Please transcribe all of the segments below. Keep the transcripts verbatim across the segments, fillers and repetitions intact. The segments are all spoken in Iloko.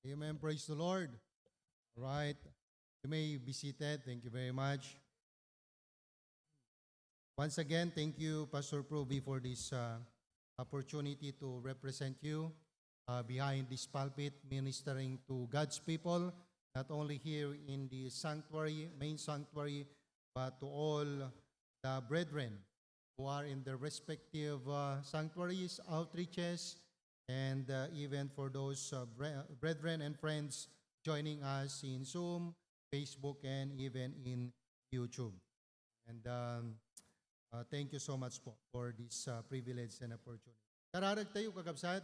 Amen. Praise the Lord. All right. You may be seated. Thank you very much. Once again, thank you, Pastor Proby, for this uh, opportunity to represent you uh, behind this pulpit, ministering to God's people, not only here in the sanctuary, main sanctuary, but to all the brethren who are in their respective uh, sanctuaries, outreaches, and uh, even for those uh, bre- brethren and friends joining us in Zoom, Facebook, and even in YouTube. And um, uh, thank you so much po for this uh, privilege and opportunity. Kararag tayo, kakabsat.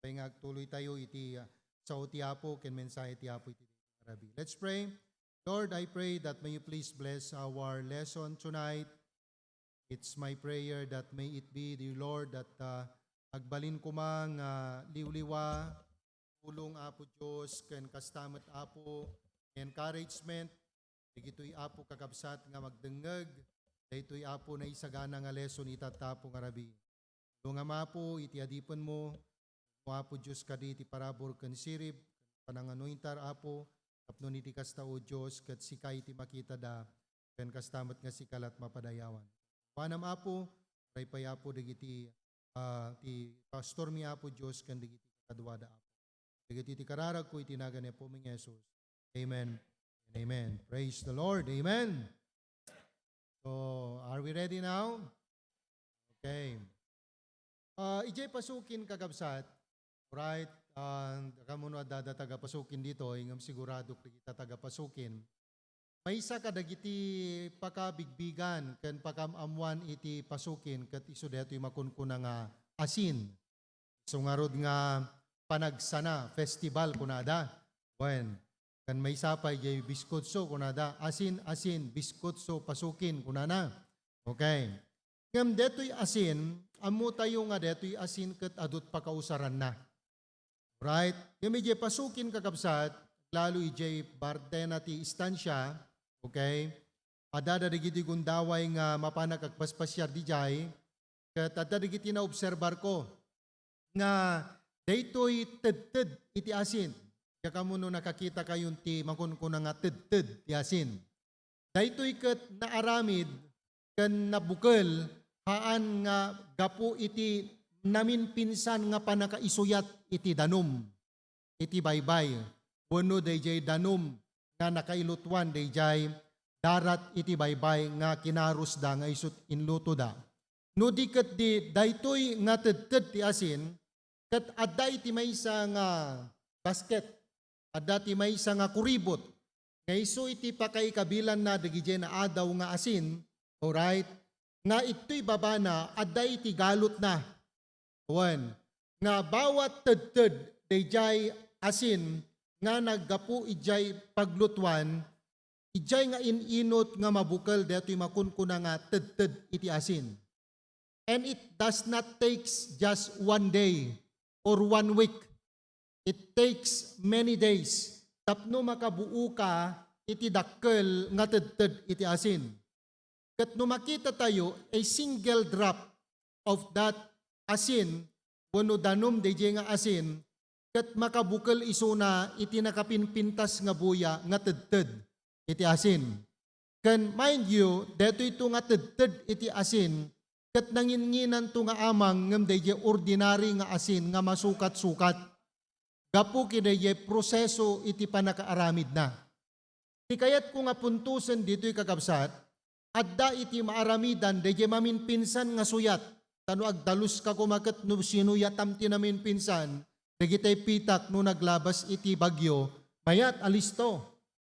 Pay nga agtuloy tayo iti uh, sao ti Apo, ken mensahe ti Apo iti rabii. Let's pray. Lord, I pray that may you please bless our lesson tonight. It's my prayer that may it be, dear Lord, that uh, agbalin koma nga liwliwa, tulong, Apo Dios, ken kasta met, Apo, encouragement, dagitoy, Apo, kakabsat nga magdengngeg daytoy, Apo, naisagana nga lesson ita, Apo, nga rabii. Tulongam, Apo, iti adipenmo, mo, Apo Dios, kadi iti parabur ken sirib, pananganointar, Apo, tapno iti kasta, O Dios, ket sika iti makitada, ken kasta met nga sika lat mapadayawan. Kuanam, Apo, uray pay, Apo, dagiti ah, ti pastormi, Apo Dios, ken dagiti kakaduada, Apo. Dagiti ti kararagko iti nagan ni Apomi nga Jesus. Amen and amen. Praise the Lord. Amen. So, are we ready now? Okay. Ah, idiay Pasukin, kakabsat, right? Ah, kamuno adda taga Pasukin ditoy, ngem siguradok dagita taga Pasukin. Maysa kadagiti pakabigbigan ken pakaam-ammoan iti Pasukin ket isu daytoy makunkuna nga asin. Isu ngarud nga panagsana, festival kunada. Wen, ken maysa pay diay biskutso kunada, asin, asin, biskutso, Pasukin kunana. Okay. Ngem daytoy asin, ammotayo nga daytoy asin ket adu ti pakausaranna. Right? Ngem idiay Pasukin, kakabsat, lalo idiay bartena ti istansia, okay? Adda dagiti gundaway nga mapanak agpaspasiar idiay, ket adda dagiti naobserbarko nga daytoy tedted iti asin. Diak ammo no nakakitakayon ti makunkuna nga tedted ti asin. Daytoy ket naaramid ken nabukel haan nga gapu iti namimpinsan nga pannakaisuyat iti danum, iti baybay, wenno daydiay danum nga nakailutuan daydiay darat iti baybay nga kinarusda nga isut' inlutoda. No di ket di daytoy nga tedted ti asin, ket adda iti maysa nga basket, adda ti maysa nga kuribot, nga isu iti pakaikabilanna dagidiay naadaw nga asin, alright, nga ittoy babana, adda iti galotna. Wen, nga bawat tedted daydiay asin nga naggapu idiay paglutuan, idiay nga in-inut nga mabukel daytoy makunkuna nga tedted iti asin. And it does not takes just one day or one week. It takes many days tapno makabuoka iti dakkel nga tedted iti asin. Ket no makitatayo, a single drop of that asin wenno danum daydiay nga asin, ket makabukel isuna iti nakapimpintas nga buya nga tedted iti asin. Ken mind you, daytoyto nga tedted iti asin, ket nanginnginanto nga amang ngem daydiay ordinary nga asin nga masukat-sukat gapu ken daydiay proseso iti pannakaaramidna. Ti kayatko nga puntosen ditoy, kakabsat, adda iti maaramidan daydiay mamimpinsan nga suyat, ta no agdaluska koma ket no sinuyatam ti namimpinsan, dagitay pitak no naglabas iti bagyo, mayat a listo.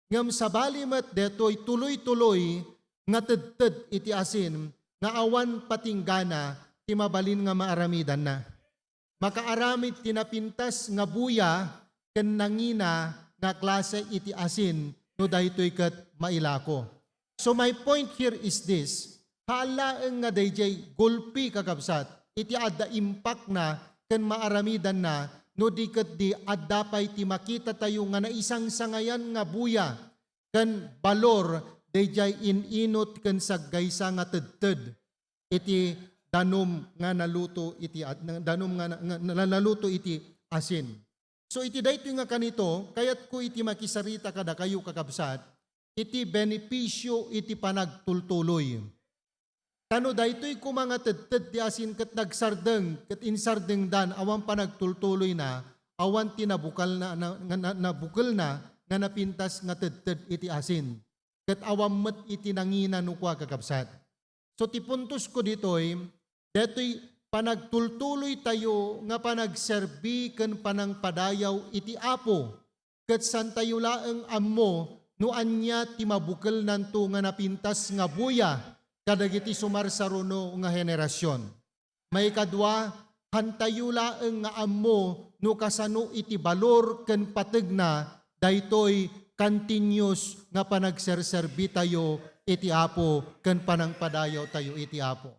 Ngem sabali met daytoy tuloy-tuloy nga tedted iti asin nga awan patinggana ti mabalin nga maaramidanna. Makaaramid ti napintas nga buya ken nangina nga klase iti asin no daytoy ket mailako. So my point here is this, haan laeng nga daydiay gulpi, kakabsat, iti adda impakna ken maaramidanna no di ket di adda pay ti makitatayo nga naisangsangayan nga buya ken balor daydiay in-inut ken saggaysa nga tedted iti danum nga naluto iti at-, danum nga na-, nga na-, naluto iti asin. So, iti daytoy nga kanito, kayatko iti makisarita kadakayo, kakabsat, iti benepisio iti panagtultuloy. Ta no daytoy koma nga tedted ti asin ket nagsardeng, ket insardengdan, awan panagtultuloyna, awan ti nabukelna, na, nga, na, nabukelna nga napintas nga tedted iti asin, ket awan met iti nangina no kua, kakabsat. So, ti puntosko ditoy, daytoy panagtultuloytayo nga panagserbi ken panangpadayaw iti Apo, ket saantayo laeng ammo no ania ti mabukelnanto nga napintas nga buya kadagiti sumarsaruno nga henerasion. Maikadua, saantayo laeng nga ammo no kasano iti balor ken pategna daytoy continuous nga panagserserbitayo iti Apo ken panangpadayawtayo iti Apo.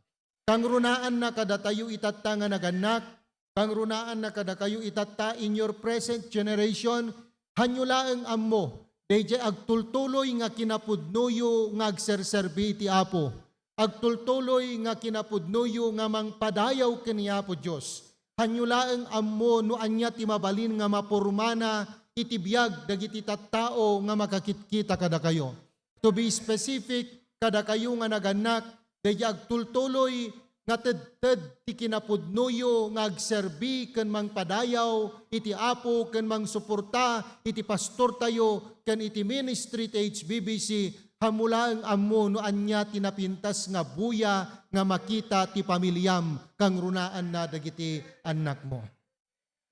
Kangrunaanna kadatayo itatta nga nagannak, kangrunaanna kadakayo itatta in your present generation, saanyo laeng ammo, daydiay agtultuloy nga kinapudnoyo nga agserserbi iti Apo, agtultuloy nga kinapudnoyo nga mangpadayaw ken ni Apo Dios. Saanyo laeng ammo no ania ti mabalin nga mapormana iti biag dagiti tattao nga makakitkita kadakayo. To be specific, kadakayo nga nagannak, daydiay agtultuloy nga tedted ti kinapudnoyo nga agserbi ken mangpadayaw iti Apo ken mangsuporta iti pastortayo ken iti ministry ti H B B C, saanmo laeng ammo no ania ti napintas nga buya nga makita ti pamiliam kangrunaanna dagiti annakmo.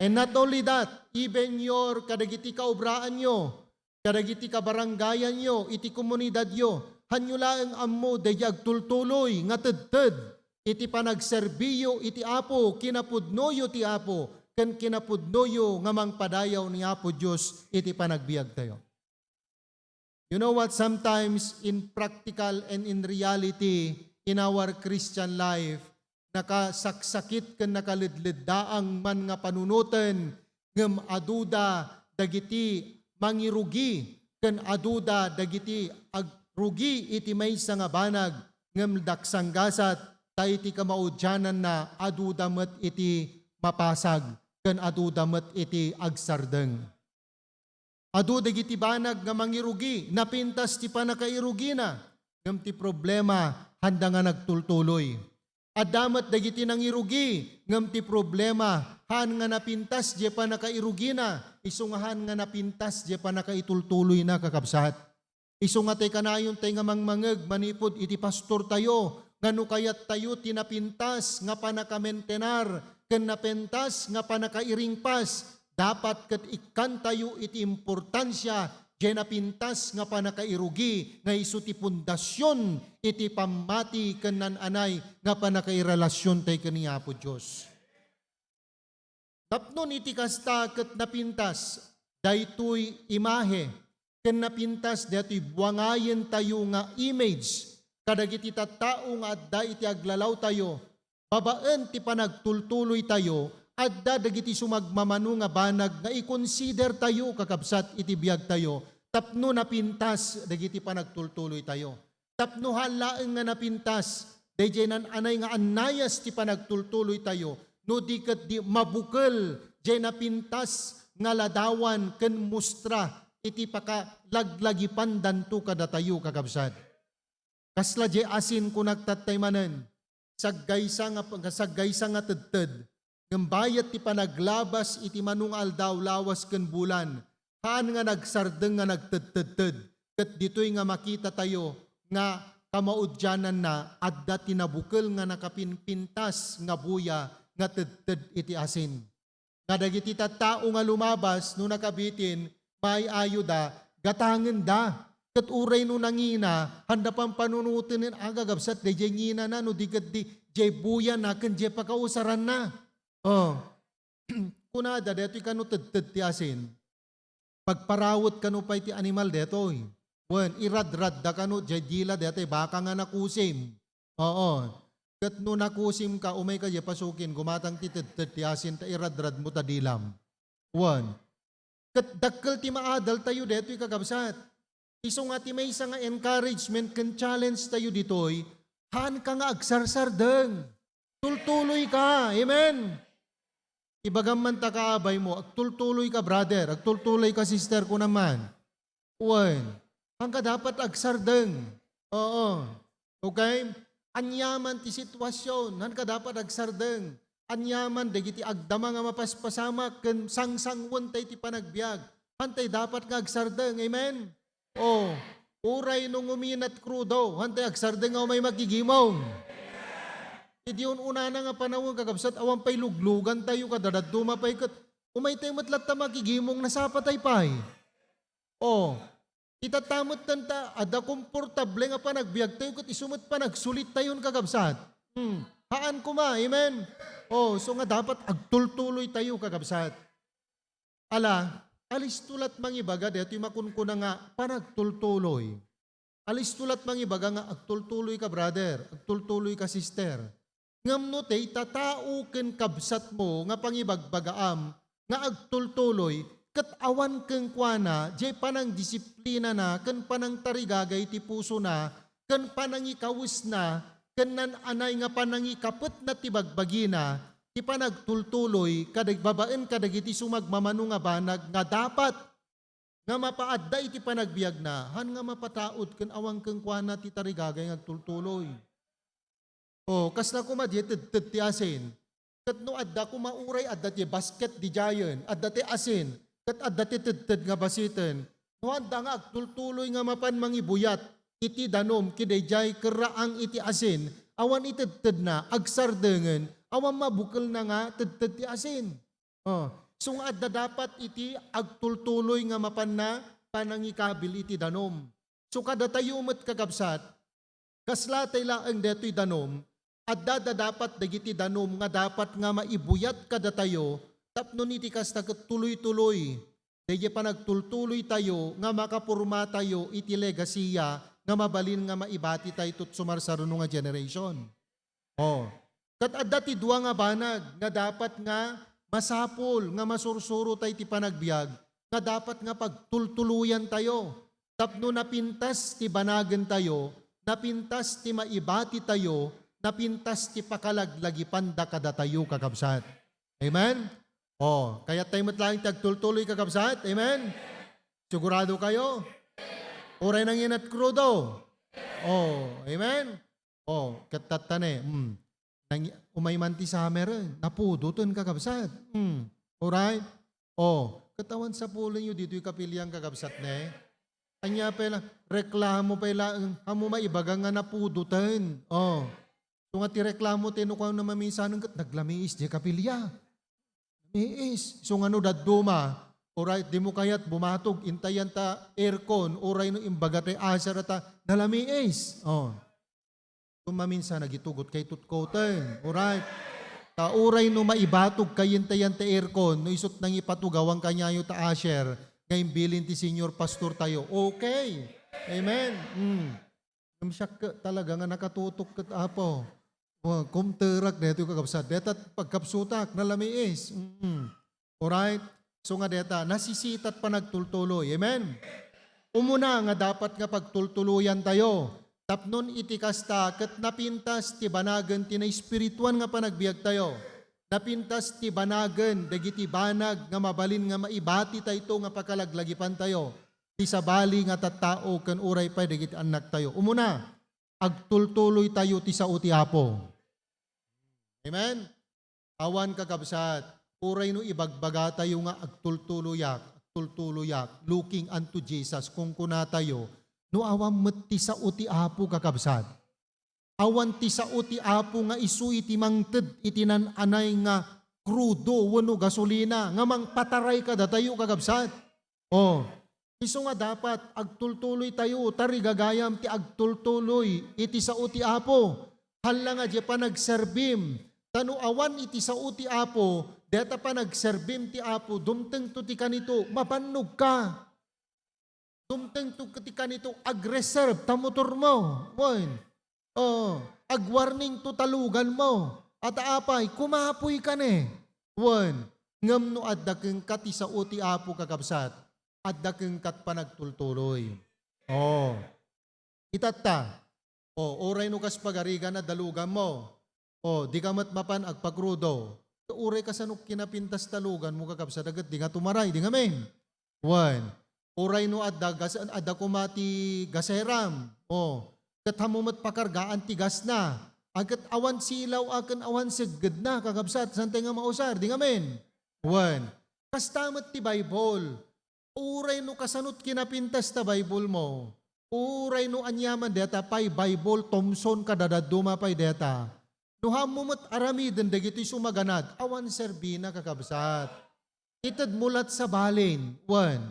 And not only that, even your kadagiti kaobraanyo, kadagiti kabarangayanyo, iti komunidadyo, saanyo laeng ammo daydiay agtultuloy nga tedted iti panagserbiyo iti Apo, kinapudnoyo ti Apo, ken kinapudnoyo nga mangpadayaw ni Apo Dios iti panagbiagtayo. You know what? Sometimes, in practical and in reality, in our Christian life, nakasaksakit ken nakaledleddaang man nga panunoten, ngem aduda dagiti mangirugi ken aduda dagiti agrugi iti maysa nga banag, ngem daksanggasat ta iti kamaudiananna aduda met iti mapasag ken aduda met iti agsardeng. Adu dagiti banag nga mangirugi, napintas ti pannakairugina, ngem ti problema, haanda nga nagtultuloy. Adda met dagiti nangirugi, ngem ti problema, haan nga napintas diay pannakairugina, isu nga haan nga napintas diay pannakaitultuloyna, kakabsat. Isu nga tay kanayon tay nga mangmangeg manipud iti pastortayo, nga no kayattayo ti napintas nga pannakamentenar ken napintas nga pannakairingpas, dapat ket ikkantayo iti importansia diay napintas nga pannakairugi nga isu ti pundasion iti pammati ken naan-anay nga pannakairelasiontay ken ni Apo Dios. Tapno iti kasta ket napintas daytoy imahe ken napintas daytoy buangayentayo nga image kadagiti tattao nga adda iti aglalawtayo, babaen ti panagtultuloytayo, adda dagiti sumagmamano nga banag nga ikonsidertayo, kakabsat, iti biagtayo tapno napintas dagiti panagtultuloytayo. Tapno haan laeng nga napintas daydiay naan-anay nga annayas ti panagtultuloytayo, no di ket di mabukel diay napintas nga ladawan ken mustra iti pakalaglagipandanto kadatayo, kakabsat. Kasla diay asin, kunak tattay manen, saggaysa nga, saggaysa nga tedted, ngem bayat ti panaglabas iti mano nga aldaw lawas ken bulan, haan nga nagsardeng nga nagtedtedted, ket ditoy nga makitatayo nga kamaudiananna adda ti nabukel nga nakapinpintas nga buya nga tedted iti asin. Nga dagiti tattao nga lumabas no nakabitin, maay-ayoda, gatangenda. Ket uray no nangina, haanda pampanunoten, agagabsat daydiay nginana no di ket di diay buyana ken diay pakausaranna. Oh. Kunada, daytoy kano tedted ti asin. Pagparawet kano pay ti animal daytoy. Wen, iradradda kano diay dila daytoy baka nga nakusim. Oo. Ket no nakusim ka, umay ka diay pasukin, gumatang ti tedted ti asin ta iradradmo ta dilam. Wen. Ket dakkel ti maadaltayo daytoy, kakabsat. Isu nga ti maysa nga encouragement ken challenge tayo ditoy, haan ka nga agsarsardeng. Tultuloy ka. Amen. Ibagam man ta kaabaymo, agtultuloy ka, brother, agtultuloy ka, sister, kunam man. Wen, haanka dapat agsardeng. Oo. Okay? Aniaman ti sitwasyon, haanka dapat agsardeng. Aniaman dagiti agdama nga mapaspasamak ken sangsangwenta iti panagbiag, haantay dapat nga agsardeng. Amen? Oh, uray no nguminat krudo, haantay agsardeng nga umay makigimong. Idi un-unana nga panawen, kakabsat, awan pay luglugantayo, kada dadduma pay ket umaytayo met latta makigimong, nasapatay pay. Oh, itatta met ta adda komportable nga panagbiagtayo ket isu met panagsulittayon, kakabsat. Hmm. Haan koma, amen? Oh, so nga dapat agtultuloytayo, kakabsat. Ala, alisto lat mangibaga daytoy makunkuna nga panagtultuloy. Alisto lat mangibaga nga agtultuloy ka, brother, agtultuloy ka, sister. Ngem no tay tatao ken kabsatmo nga pangibagbagaam nga agtultuloy, ket awan kenkuana jay panangdisiplinana ken panangtarigagay ti pusona ken panangikawesna ken naan-anay nga panangikapetna ti bagbagina, ti panagtultuloy kadag-, babaen kadagiti sumagmamano nga banag nga dapat nga mapaadda iti panagbiagna, haan nga mapataud ken awan kenkuana ti tarigagay nga agtultuloy. O, kasla koma diay tedted ti asin. Ket no adda koma uray adda ti basket di Giant, adda ti asin, ket adda ti tedted nga basiten, no adda nga agtultuloy nga mapan mangibuyat iti danum ken daydiay kerraang iti asin, awan itedtedna, agsardengen, awan mabukelna nga tedted ti asin. Oh, so nga adda dapat iti agtultuloy nga mapanna panangikabil iti danum. So kadatayo met, kakabsat, kasla tay laeng daytoy danum, adda da dapat dagiti danum nga dapat nga maibuyat kadatayo tapno iti kasta ket tuloy-tuloy daydiay panagtultuloytayo nga makapormatayo iti legasiya nga mabalin nga maibatitayo iti sumarsaruno nga generation. Oh. Ket adda ti dua nga banag nga dapat nga masapul nga masursuro tay ti panagbiag nga dapat nga pagtultuloyan tayo tapno napintas ti banagen tayo, napintas ti maibati tayo, napintas ti pakalaglagipan da kadatayo, kakabsat. Amen? Oh, kayat tayo met laeng ti agtultuloy, kakabsat. Amen? Sigurado kayo? Uray nanginat krudo. Oh, amen? Oh, ket tatta ne, mm. Nang-, umay man ti summer, eh, napudoten, kakabsat. Mm. Alright? Oh, ket awan sapulenyo ditoy kapilian, kakabsat ne. Ania pay la, reklamo pay laeng, ammo maibaga nga napudoten. Oh. So nga ti reklamo ti no kuan na maminsanen ket naglamiis diay kapilia. Miis. So nga no dadduma, uray dimo kayat bumatog, intayan ta aircon, uray no imbaga tay usher ta nalamiis. Oh. Kung maminsan, nagitugot kay tutkoten. Alright? Ta uray no maibatog kayo intayan ta aircon, no isut nangipatugawan kanyayo ta usher, nga imbilin ti senior pastor tayo. Okay. Amen. Mm. Ngem siak ket talaga nga nakatutok ket Apo. Wa, kumterak daytoy, kakabsat. Dayta pagkapsutak, nalamiis. Mm. Alright? So nga dayta, nasisitat panagtultuloy. Amen? Umuna nga dapat nga pagtultuloyan tayo. Tapnon iti kasta, ket napintas ti banagen ti naespirituan nga panagbiag tayo. Napintas ti banagen dagiti banag nga mabalin nga maibati tayto nga pakalaglagipan tayo. Ti sabali nga tattao ken uray pay dagiti annaktayo. Umuna, agtultuloytayo ti sao ti Apo. Amen? Awan, kakabsat, uray no ibagbagatayo nga agtultuloyak, agtultuloyak, looking unto Jesus, kunkunatayo, no awan met ti sao ti Apo, kakabsat. Awan ti sao ti Apo nga isu iti mangted iti nan-anay nga krudo wenno gasolina nga mangpataray kadatayo, kakabsat. Oh, isu nga dapat agtultuloy tayo, tarigagayam ti agtultuloy iti sao ti Apo. Hala nga diay panagserbim. Ta no awan iti sao ti Apo, dayta panagserbim ti Apo, dumtengto ti kanito, mabannog ka. Dumtengto ti kanito, agreserve ta motormo. Wen. Oh, agwarning to ta luganmo. Ata apay, kumapoy ka ne. Wen, ngem no adda kenka ti sao ti Apo, kakabsat, adda kenka ti panagtultuloy. Oh. Itatta. Oh, uray no kas pagarigan adda luganmo. Oh, dika met mapan agpakrudo. Uray kasano kinapintas ta luganmo, kakabsat, a ket di nga tumaray, di ngamin. Wen, uray no adda gas-, adda koma ti gaseram, o, ket ammo met pakargaan ti gasna, a ket awan silaw a ken awan seggedna, kakabsat, saan tay nga mausar, di ngamin. Wen, kasta met ti Bible. Uray no kasanot kinapintas ta Bible mo, uray no aniaman deta pay Bible, Thompson, kadadadduma pay deta. No ammo met aramiden dagitoy sumaganad, awan serbina, kakabsat. Itedmo lat sa balin, wen.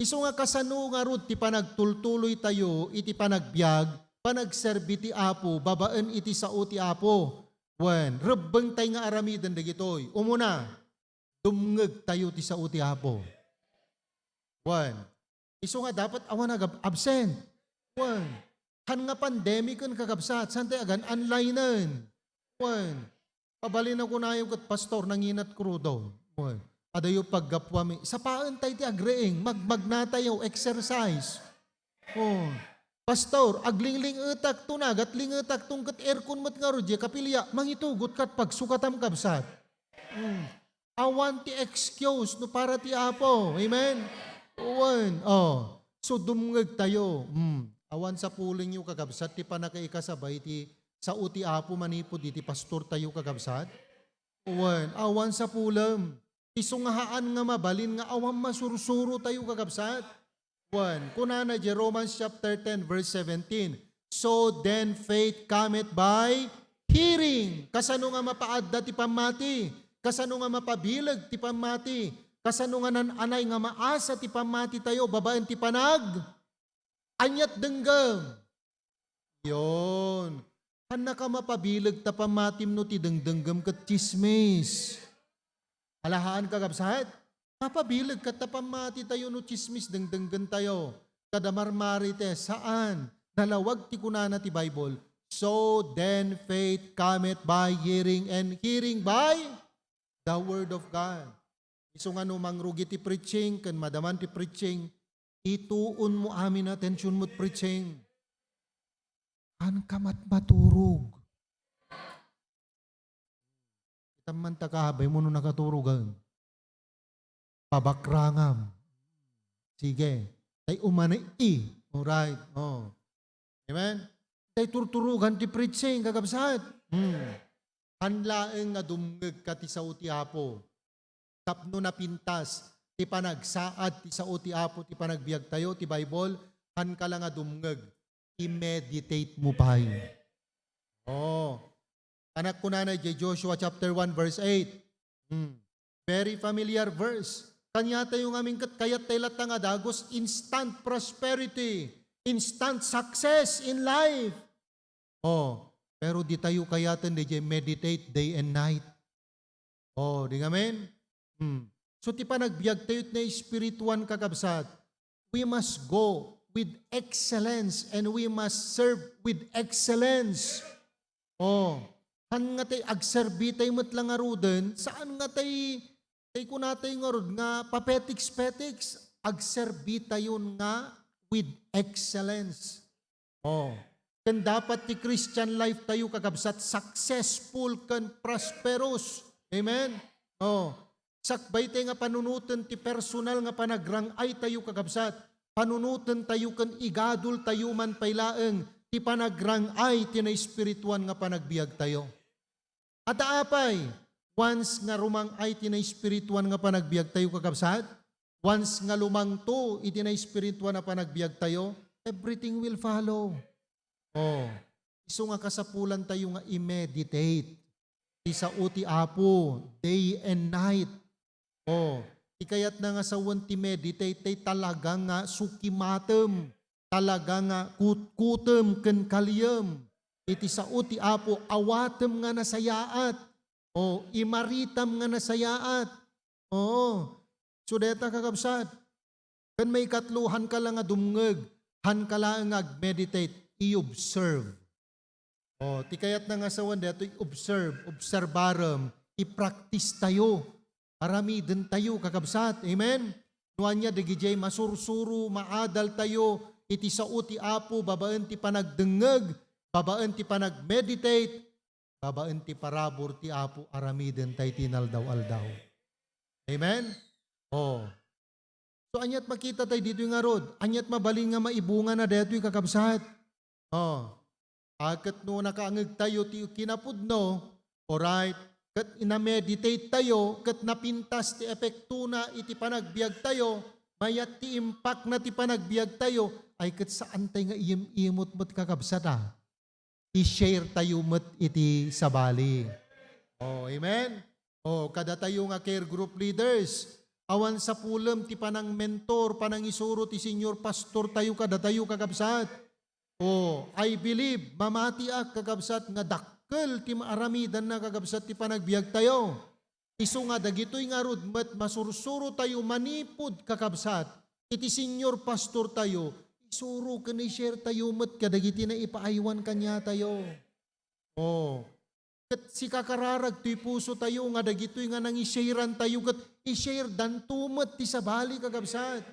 Isu nga kasano ngarud ti panagtultuloytayo iti panagbiag, panagserbi ti Apo, babaen iti sao ti Apo. Wen, rebbengtay nga aramiden dagitoy. Umuna, dumngegtayo ti sao ti Apo. Wen. Isu nga dapat awan agab-, absent. Wen. Han nga pandemic ken, kakabsat, saan tay agan-onlinen. Wen. Pabalin a kunayo ket, "Pastor, nanginat krudo." Wen. Adayo paggapuami. Sapaen tay ti agriing. Magmagnatayo. Exercise. Oh. "Pastor, aglingling-etakto, nagatlingetakto ket aircon met ngarud diay kapilya." Mangitugot kat pagsukatam, kabsat. Hmm. Awan ti excuse no para ti Apo. Amen? Wen. Oh. So, dumngegtayo. Hmm. Awan sapulengyo, kakabsat, ti pannakaikasaba iti sao ti Apo manipud iti pastortayo, kakabsat. Wen. Awan sapulem. Isu nga haan nga mabalin nga awan masursurotayo, kakabsat. Wen, kunana idiay Romans chapter ten, verse seventeen, "So then faith cometh by hearing." Kasano nga mapaadda ti pammati? Kasano nga mapabileg ti pammati? Kasano nga naan-anay nga maasa ti pammatitayo babaen ti panag-, aniat denggem? Yon. Hannaka mapabileg ta pammatim no ti dengdenggem ket tsismis. Alahaan, kakabsat? Mapabileg ket ta pammatitayo no tsismis dengdenggentayo. Kada marmarite, saan. Nalawag ti kunana ti Bible, "So then faith cometh by hearing, and hearing by the word of God." Isu nga no mangrugi ti preaching ken madaman ti preaching, ituonmo amin atentionmo ti preaching. Haanka met maturog. Itam man ta kaabay mo no nakaturogen. Pabakrangam. Sige. Tay umani. Alright. Oh. Amen? Tay turturogan ti preaching, kakabsat. Hmm. Han laeng nga dumngegka ti sao ti Apo. Tapno napintas ti panagsaad ti sao ti Apo ti panagbiagtayo, ti Bible, hanka la nga dumngeg. I-meditate mo pay. Oh. Anak, kunana idiay Joshua chapter one, verse eight. Hmm. Very familiar verse. Kaniatayo ngamin ket kayattayo latta nga dagus, instant prosperity, instant success in life. Oh, pero ditayo kayaten daydiay meditate day and night. Oh, di ngamin? Hmm. So, ti panagbiagtayo ti naespirituan, kakabsat, we must go with excellence and we must serve with excellence. Oh, han nga tay agserbi tay met la ngaruden, saan nga tay, tay kunatay ngarud nga papetiks-petiks, agserbi tayon nga with excellence. Oh, ken dapat ti Christian life tayo, kakabsat, successful ken prosperous. Amen? Oh, sakbay tay nga panunoten ti personal nga panagrang-ay tayo, kakabsat, panunoten tayo ken igadul tayo man pay laeng ti panagrang-ay ti naespirituan nga panagbiag tayo. Ata apay, once nga rumang-ay ti naespirituan nga panagbiag tayo, kakabsat, once nga lumangto iti naespirituan a panagbiag tayo, everything will follow. Oh, isu nga kasapulan tayo nga i-meditate ti sao ti Apo, day and night. Oh, ti kayatna nga sawen ti meditate, tay talaga nga sukimatem, talaga nga kutkutem ken kaliem iti sao ti Apo, awatem nga nasayaat. Oh, imaritam nga nasayaat. Oo. So, deta, kakabsat. Ken maikatlo, hanka la nga dumngeg, hanka laeng nga ag-meditate, i-observe. Oh, ti kayatna nga sawen daytoy observe, observarem, i-practice tayo. Aramiden tayo, kakabsat. Amen? No ania dagidiay masursuro, maadal tayo iti sao ti Apo babaen ti panagdengngeg, babaen ti panag-meditate, babaen ti parabur ti Apo, aramiden tay ti inaldaw-aldaw. Amen? Oh. So, aniat makita tay ditoy ngarud? Aniat mabalin nga maibunga na daytoy, kakabsat? Oh. A, ket no nakaangeg tayo ti kinapudno, alright, ket ina-meditate tayo, ket napintas ti epektona iti panagbiag tayo, mayat ti impact na ti panagbiag tayo, ay ket saan tay nga iyim-imot met, kakabsat, a. I-share tayo met iti sabali. Oh, amen? Oh, kadatayo nga care group leaders, awan sapulem ti panang-mentor, panangisuro ti senior pastor tayo kadatayo, kakabsat. Oh, I believe, mamatiak, kakabsat, nga dakkel ti maaramidanna, kakabsat, ti panagbiag tayo. Isu nga dagitoy ngarud met masursuro tayo manipud, kakabsat, iti senior pastor tayo, isuro ken i-share tayo met kadagiti naipaaywan kaniatayo. Oh. Ket sikakararag toy puso tayo nga dagitoy nga nangi-share-an tayo ket i-share danto met ti sabali, kakabsat.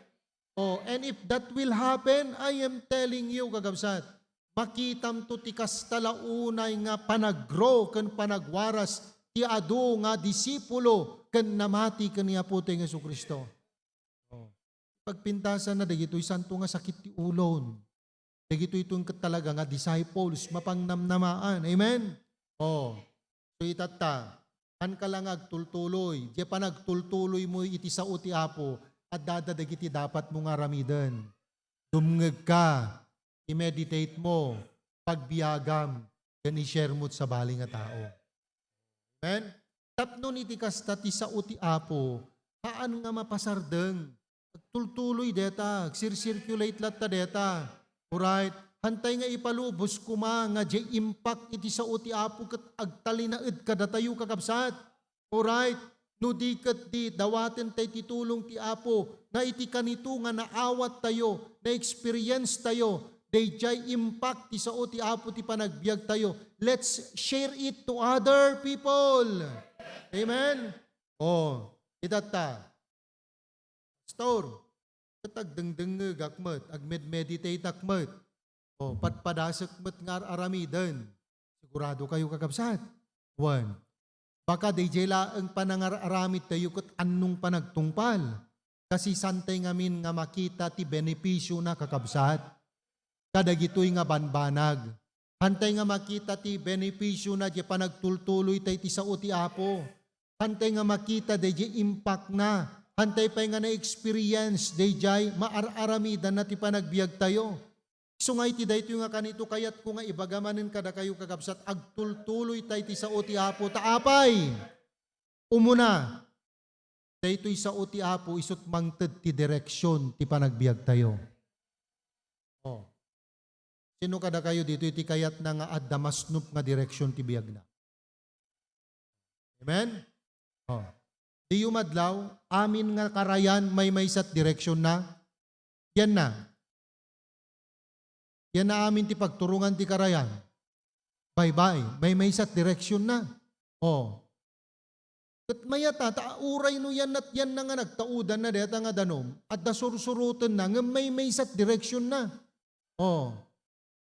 Oh, and if that will happen, I am telling you, kakabsat, makitamto ti kasta la unay nga panag-grow ken panagwaras ti adu nga disipulo ken namati ken ni Apo tayo nga Jesu-Cristo. Oh. Pagpintasan na dagitoy santo nga sakit ti ulon. Dagitoy ton ket talaga nga disciples, mapangnamnamaan. Amen? Oh. So, itatta, haanka la nga agtultuloy. Diay panagtultuloymo iti sao ti Apo, addada dagiti dapatmo nga aramiden. Dumngegka, i-meditate mo, pagbiagam, ken i-share mo sabali nga tao. Amen? Tapno iti kasta ti sao ti Apo, haan nga mapasardeng. Agtultuloy deta, agsircirculate latta deta. Alright? Haantay nga ipalubos koma nga diay impact iti sao ti Apo ket agtalinaed kadatayo, kakabsat. Alright? No di ket di, dawaten tay ti tulong ti Apo nga iti kanito nga naawat tayo, na-experience tayo, daydiay impact ti sao ti Apo ti panagbiag tayo. Let's share it to other people. Amen? Oh, itatta. Pastor, ket agdengdengngegak met, agmedmeditateak met. O, padpadasek met nga ar-aramiden. Sigurado kayo, kakabsat? Wen, baka daydiay laeng panangar-aramid tayo ket annong panagtungpal. Kasi santay ngamin nga makita ti benepisiona, kakabsat, kadagitoy nga banbanag. Hantay nga makita ti benepisiona diay panagtultuloy tay ti sao ti Apo. Hantay nga makita daydiay impactna. Hantay pay nga na-experience daydiay maar-aramidanna ti panagbiag tayo. Isu nga iti daytoy nga kanito kayatko nga ibaga manen kadakayo, kakabsat, agtultuloy tay ti sao ti Apo. Ta apay? Umuna, daytoy sao ti Apo isut' mangted ti direksion ti panagbiag tayo. Oh. Sino kadakayo ditoy ti kayatna nga adda masnop nga direksion ti biagna? Amen? Oh. Diyo madlaw, amin nga karayan maymaysat direksionna? Yan na. Yan na amin ti pagturongan ti karayan. Baybay, maymaysat direksionna. Oh. Ket mayat a, ta uray no yan at yan na nga nagtaudanna dayta nga danum, adda sursurotenna, ngem maymaysat direksionna. Oh.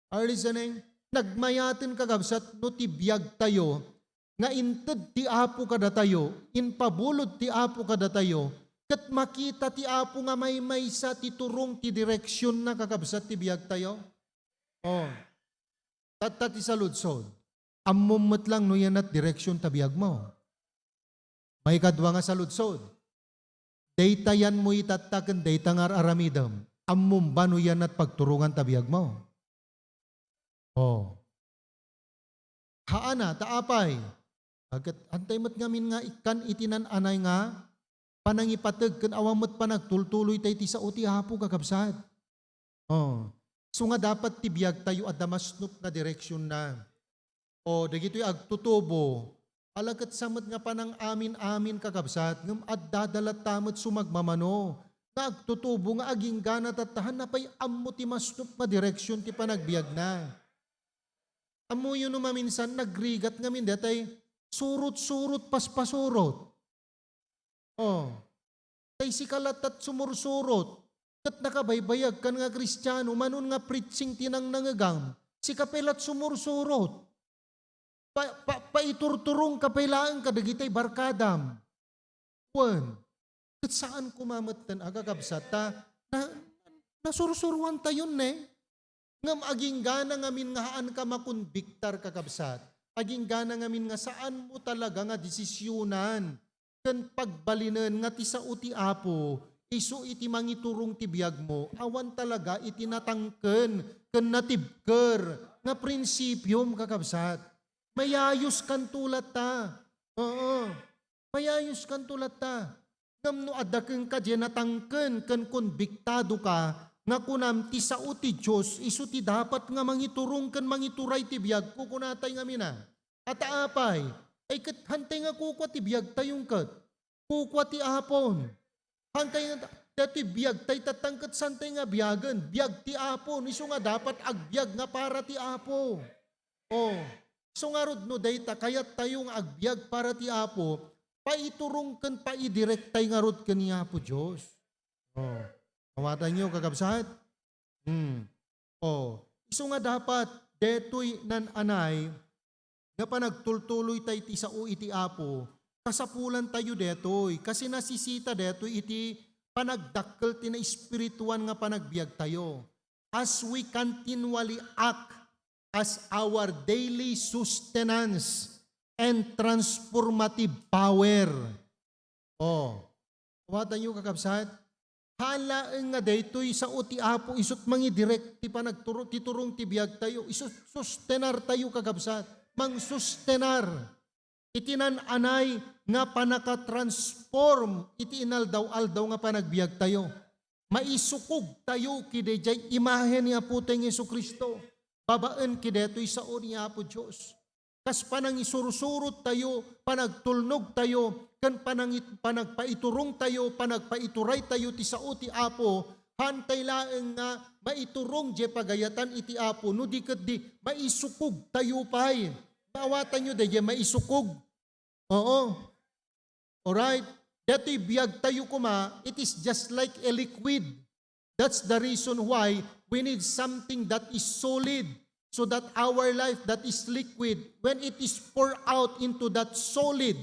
Are you listening? Nagmayaten, kakabsat, no ti biag tayo nga inted ti Apo kadatayo, impabulod ti Apo kadatayo, ket makita ti Apo nga maymaysa ti turong ti direksionna, kakabsat, ti biag tayo. Oh. Tatta ti saludsod. Ammom met lang no yanat direksion ta biagmo. Maikadua nga saludsod. Dayta yanmo itatta ken dayta nga ar-aramidem. Ammom ba no yanat pagturongan ta biagmo? Oh. Haana, ta apay? Ket antay met ngamin nga ikkan iti nan-anay nga panangipateg ken awan met panagtultuloy tay ti sao ti Apo, kakabsat. Oh. So nga dapat ti biag tayo adda masnop nga direksionna. Oh, dagitoy agtutubo, ala ket sa met nga panang-amin-amin, kakabsat, ngem adda da latta met sumagmamano nga agtutubo nga aginggana tatta, haanna pay ammo ti masnop nga direksion ti panagbiagna. Ammoyo no maminsan nagrigat ngamin daytay surot-surot, paspasurot. Oh. Tay sika latta ti sumursurot, ket nakabaybayagkan nga Kristiano, manon nga preaching ti nangnangegam, sika pay latta ti sumursurot. pa, pa, paiturturongka pay laeng kadagiti barkadam. Wen, ket saan koma metten a kakabsat, ta na, nasursuroantayon ne. Ngem aginggana ngamin nga haanka makonbiktar, kakabsat. Aginggana ngamin nga saanmo talaga nga desisionan ken pagbalinen nga ti sao ti Apo isu iti mangiturong ti biagmo, awan talaga iti natangken ken natibker nga prinsipiom, kakabsat. Mayayuskanto latta. Oo. Mayayuskanto latta. Ngem no adda kenka diay natangken ken konbiktadoka nga kunam ti sao ti Dios isu ti dapat nga mangiturong ken mangituray ti biagko, kunatay ngamin a. Ata apay? Ay ket hantay nga kukua ti biagtayon ket. Kukua ti Apon. Hantay nga, daytoy biagtay tattang ket santay nga biagen. Biag ti Apon. Isu nga dapat agbiag nga para ti Apo. Oh, isu ngarud no dayta kayattayo nga agbiag para ti Apo, paiturong ken paidirektay ngarud ken ni Apo Dios. Oh, awatanyo, kakabsat? Hmm. Oh, isu nga dapat daytoy nan-anay nga panagtultuloytay ti sao iti Apo, kasapulantayo daytoy, kasi nasisita daytoy iti panagdakkel ti naespirituan nga panagbiagtayo. As we continually act as our daily sustenance and transformative power. Oh, awatanyo, kakabsat? Haan laeng nga daytoy sao ti Apo isut mangidirek ti panagturo-, ti turong ti biagtayo. Isut sustenartayo, kakabsat. Mangsustenar iti nan-anay nga panakatransform iti inaldaw-aldaw nga panagbiagtayo. Maisukogtayo ki daydiay imahe ni Apotayo nga Jesu-Cristo babaen ki daytoy sao ni Apo Dios. Kas panangisursurottayo, panagtulnogtayo, ken panangit-, panagpaiturongtayo, panagpaituraytayo ti sao ti Apo, haantay laeng nga maiturong diay pagayatan iti Apo, no di ketdi, maisukogtayo pay. Maawatanyo daydiay maisukog. Oo. Alright? Daytoy biagtayo koma, it is just like a liquid. That's the reason why we need something that is solid, so that our life that is liquid, when it is poured out into that solid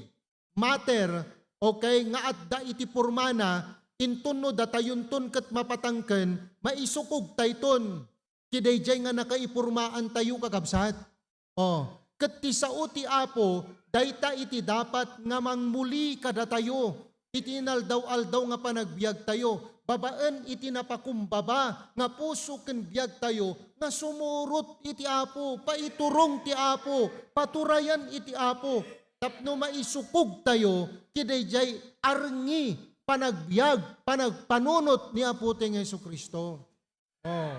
matter, okay, nga adda iti pormana, inton no datayonton ket mapatangken, maisukogtayton. Ti daydiay nga nakaipormaantayo, kakabsat. Oh, ket ti sao ti Apo, dayta iti dapat nga mangmuli kadatayo iti inaldaw-aldaw nga panagbiagtayo, babaen iti napakumbaba nga puso ken biagtayo nga sumurot iti Apo, paiturong ti Apo, paturayan iti Apo, tapno maisukogtayo ki daydiay arngi, panagbiag, panagpanunot ni Apotayo nga Jesu-Cristo. Oh.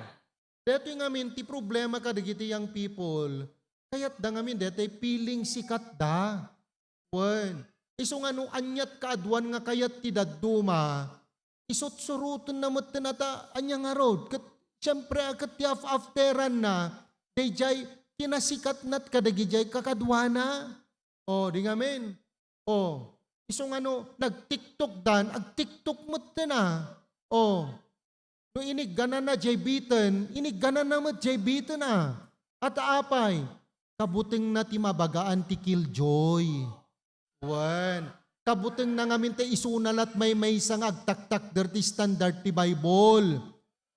Daytoy ngamin ti problema kadagiti young people, kayatda ngamin daytoy feeling sikatda. Wen, isu nga no aniat kaaduan nga kayat ti dadduma, isutsurotenna metten a ta ania ngarud. Ket siempre a ket ti af-afteranna, daydiay kinasikatnat kadagidiay kakaduana. Oh, di ngamin. Oh, isu nga no nag-TikTok dan, ag-TikTok metten a. Oh, no inigganana jay biten, inigganana met jay biten a. Ata apay? Kabutengna ti mabagaan ti killjoy. Wen, kabutengna ngamin ti isuna lat maymaysa nga agtaktakder ti standard ti Bible.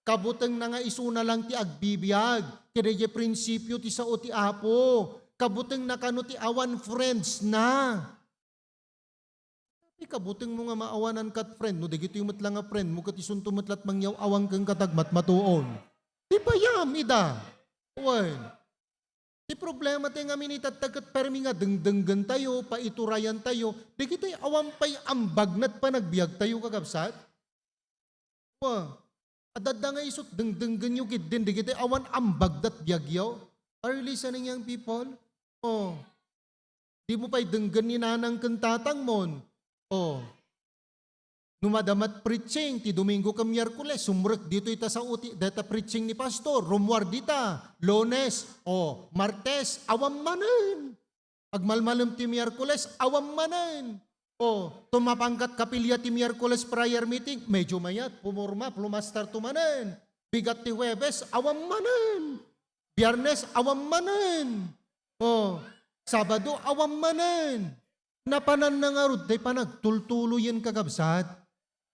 Kabutengna nga isuna lang ti agbibiag, kadagidiay prinsipio ti sao ti Apo. Kabutengna kano ti awan friends na. Ti kabutengmo nga maawanan kat friend, no dagitoy met la nga friend mo, ket isunto met lat mangyaw-awang ken katagmatmatuon. Ti bayam ida. Wen. Ti problema ti ngamin itatta ket permi nga dengdenggen tayo, paiturayan tayo, dagitoy awan pay ambag ket panagbiag tayo, kakabsat. Wa, adda nga isut dengdenggenyo ketdin dagiti awan ambag dat biagyo. Are you listening, young people? Oh. Di mo pay denggen ni nanang ken tatang mon. Oh. No madama ti preaching ti Domingo ken Miyerkules, sumrek ditoy ta sao ti dayta preaching ni pastor, rummuar dita, Lunes, oh, Martes, awan manen. Agmalmalem ti Miyerkules, awan manen. O, tumapangkat kapilya ti Miyerkules prayer meeting, medyo mayat, pumurma, plumastar to manen. Bigat ti Huwebes, awan manen. Biyernes, awan manen. O, Sabado, awan manen. Napananna ngarud ti panagtultuloyen, kakabsat.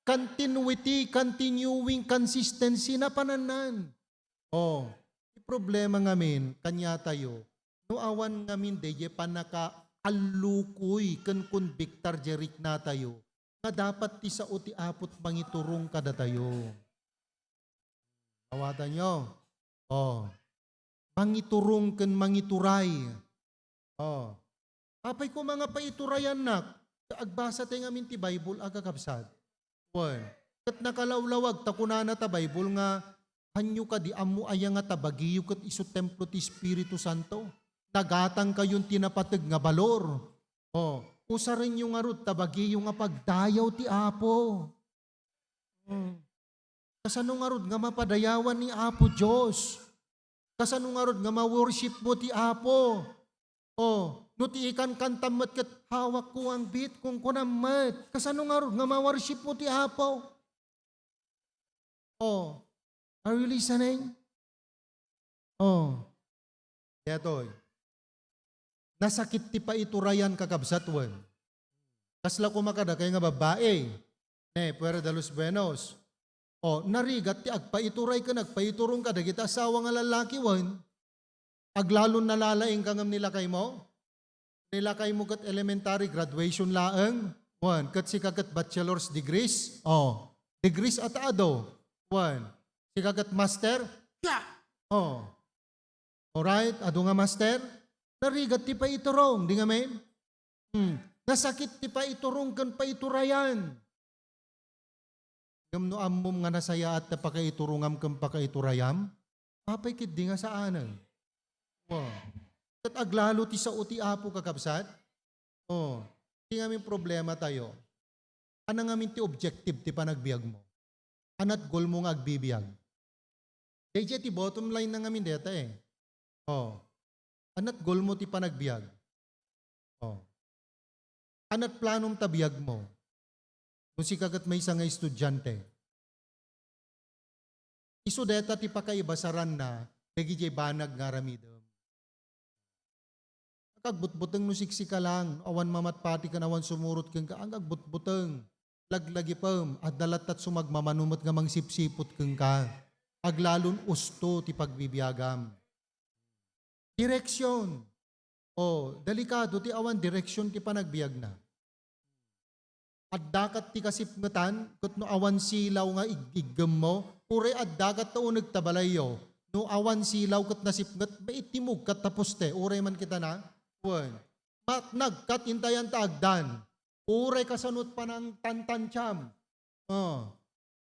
Continuity, continuing, consistency, napanannan. Oh, ti problema ngamin, kaniatayo, no awan ngamin daydiay pannakaallukoy ken konbiktar diay riknatayo, nga dapat ti sao ti Apo ti mangiturong kadatayo. Awatanyo. Oh. Mangiturong ken mangituray. Oh. Apay koma nga paiturayannak, ta agbasa tayo ngamin ti Bible, a kakabsat. Wen, ket nakalawlawag ta kunana ta Bible nga, "Hanyo kadi ammo aya nga ta bagiyo ket isu templo ti Espiritu Santo? Nagatangkayon ti napateg nga balor." Oh, usarenyo ngarud ta bagiyo nga pagdayaw ti Apo. Hmm. Kasano ngarud nga mapadayawan ni Apo Dios? Kasano ngarud nga ma-worship mo ti Apo? Oh, no ti ikankantam met ket, "Hawak ko ang beat," kunkunam met. Kasano ngarud nga ma-worship mo ti Apo? Oh, are you listening? Oh. Daytoy. Nasakit ti paiturayan, kakabsat, wen. Kasla koma kadakay nga babbai. Ne, Puerta de los Buenos. Oh, narigat ti agpaituray ken agpaiturong kadagiti asawa nga lallaki, wen. Aglalon nalalaingka ngem ni lakaymo? Ni lakaymo ket elementary graduation laeng. Wen, ket sika ket bachelor's degrees. Oh, degrees at ado. Wen, sika ket master. Yeah. Oh. Alright, adu nga master. Narigat ti paiturong, di ngamin? Hmm. Nasakit ti paiturong ken paiturayan. Ngem no ammom nga nasayaat ti pakaiturongam ken pakaiturayam, apay ketdi nga saanen? Wa. Ket aglalo ti sao ti Apo, kakabsat? Oh, ti ngamin problema tayo. Ania ngamin ti objective ti panagbiagmo? Ania ti goalmo nga agbibiag? Daydiay ti bottom line na ngamin deta eh. Oh. Ania ti goalmo ti panagbiag? Oh. Ania ti planom ta biagmo? No sika ket maysa nga estudiante. Isu deta ti pakaibasaranna dagiti banag nga aramidem. Agagbutbuteng no siksika lang, awan mamatpati ken awan sumurot kenka, agagbutbuteng. Laglagipem, adda latta ti sumagmamano met nga mangsipsiput kenka. Aglalon usto ti pagbibiagam. Direksyon. O, delikado ti awan direksyon ti panagbiagna. Adda ket ti kasipngetan, ket no awan silaw nga ig-, iggemmo, uray adda ket ta uneg ta balayyo, no awan silaw ket nasipnget, maitimog ket ta poste, uray man kita na, wen. Matnag ket intayan ta agdan, uray kasano ti panangtantantiam. Oh.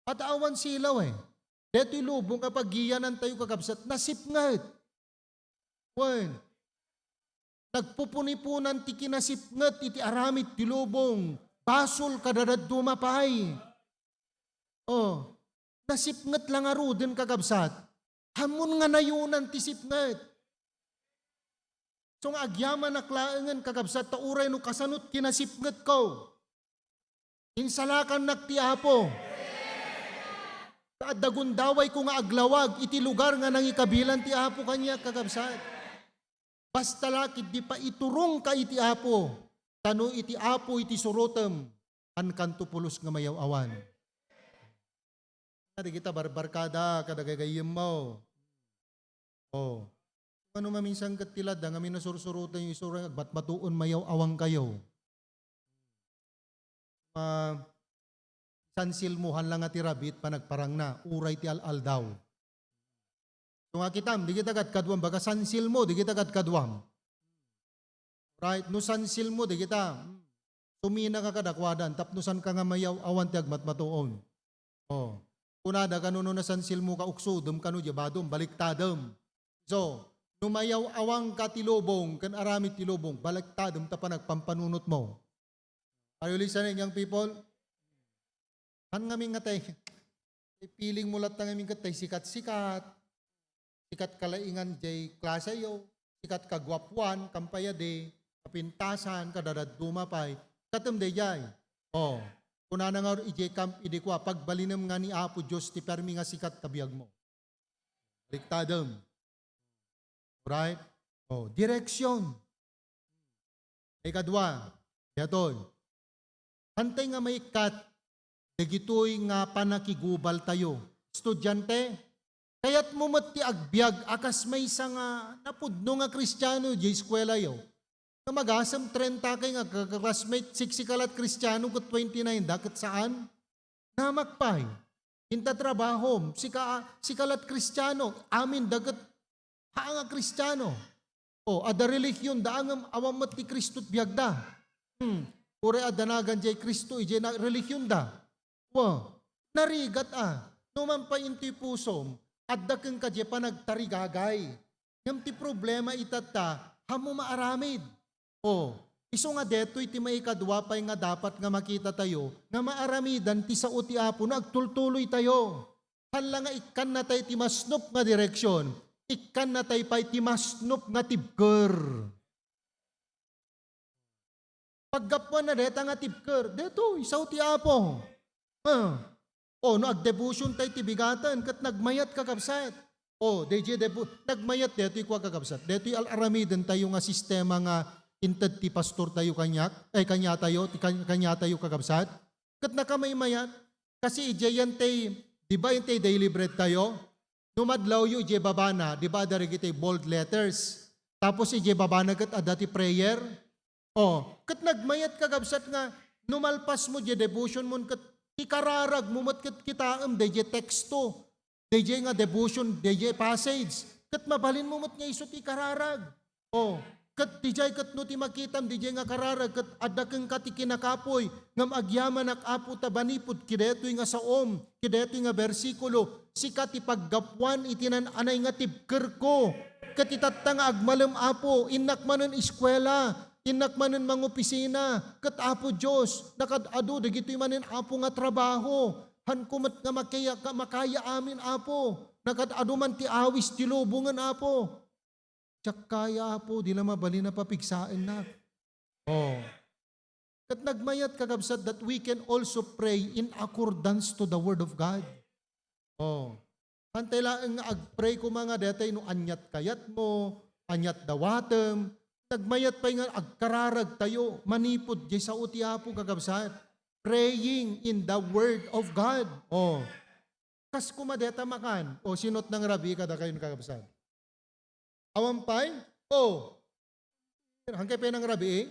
At awan silaw eh. Detoy lubong a paggiyanantayo, kakabsat, nasipnget. Wen, nagpupuniponan ti kinasipnget iti aramid ti lubong, basol kadadadduma pay. Oh, nasipnget la ngaruden, kakabsat. Ammon nga nayonan ti sipnget. So nga agyamanak laengen, kakabsat, ta uray no kasano ti kinasipngetko, insalakannak ti Apo. Ta adda gundawayko nga aglawag iti lugar nga nangikabilan ti Apo kaniak, kakabsat. Basta la ketdi paiturongka iti Apo, ta no iti Apo iti surotem, ankanto pulos nga mayaw-awan. Dagita barbarkada, kada gagayyemmo. Oh. Ano maminsan ket ti ladda nga minasursurotayo isu nga agmatmatuon, mayaw-awangkayo. Ma-, sansilmohan la nga ti rabii ti panagparangna, uray ti al-aldaw. So nga kitam, dagita kadkaduam, baga sansilmo, dagita kadkaduam. Right? No sansilmo, dagita, suminaka kadakuada, tapno saanka nga mayaw-awan ti agmatmatuon. Oh. Kunada kano no nasansilmoka, uksodem kano diay badom, baliktadem. So, no mayaw-awangka ti lubong, ken aramid ti lubong, baliktadem ta panagpampanunotmo. Are you listening, young people? Haan ngamin nga tay, tay feeling mo latta ngamin ket tay sikat-sikat. Sikat kalaingan jay klaseyo, sikat kaguapuan, kampayadi, kapintasan, kadadadduma pay. Katem dayjay. Oh, kunana nga ijay camp idi kua, pagbalinem nga ni Apo Dios ti permi nga sikat ta biagmo. Baliktadem. Right? Oh, direksyon. Ikadua, daytoy. Hantay nga maikkat dagitoy nga pannakigubaltayo. Estudiante, kayatmo met ti agbiag a kas maysa nga napudno nga Kristiano diay eskuelayo. Nga agasem trenta kay nga ka-, ka-, classmate, siksi ka la't Kristiano ket twenty-nine da, ket saan? Namak pay. Inta trabahom, sika, sika la't Kristiano, amin da ket haan nga Kristiano. O, adda relihion da, ngem awan met ti Kristo ti biagda. Hmm. Uray adda nagan diay Kristo, idiay na, relihion da. Wa, narigat a. No man pay intoy pusom, adda kenka diay panagtarigagay. Ngem ti problema itatta, haanmo maaramid. O, isu nga detoy ti maikadua pay nga dapat nga makitatayo, nga maaramidan ti sao ti Apo no agtultuloytayo. Haan la nga ikkannatay ti masnop nga direksion, ikkannatay pay ti masnop nga tibker. Paggapuanna dayta nga tibker, detoy, sao ti Apo. Ah. O, no agdevotion tay ti bigaten, ket nagmayat, kakabsat. O, daydiay devo-, nagmayat detoy kua, kakabsat. Detoy al-, aramiden tayo nga sistema nga inted ti pastor tayo kaniak, ay, kaniatayo, ti kan-, kaniatayo, kakabsat. Ket nakamaymayat, kasi idiay yan tay, di ba, yan tay daily bread tayo? No madlawyo, idiay babana, di ba, adda dagiti bold letters. Tapos idiay babana ket adda ti prayer. O, ket nagmayat, kakabsat, nga no malpasmo diay devotion mo ket ikararagmo met ket kitaem daydiay teksto, daydiay nga devotion, daydiay passage, ket mabalinmo met nga isu ti ikararag. O, ket diay ket no ti makitam diay nga kararag ket adda kenka ti kinakapuy, ngem agyamanak, Apo, ta manipud kadaytoy nga saom, kadaytoy nga bersikulo, sika ti paggapuan iti naan-anay nga tibkerko. Ket itatta nga agmalem, Apo, innak manen eskuela, innak manen mangopisina, ket, Apo Dios, nakad-adu dagitoy manen, Apo, nga trabaho. Hanko met nga makaya-, ka-, makaya amin, Apo. Nakad-adu man ti awis ti lubongen, Apo. Diak kaya, Apo, di la mabalin a papigsaennak. Oh. Ket nagmayat, kakabsat, that we can also pray in accordance to the Word of God. Oh. Hantay laeng nga agpray koma nga daytay no aniat kayatmo, aniat dawatem, nagmayat pay nga agkararagtayo manipud diay sao ti Apo, kakabsat. Praying in the Word of God. Oh. Kas koma dayta makan. O, sino't nangrabii kadakayon, kakabsat? Awan pay? O. Hangkay pay nangrabii?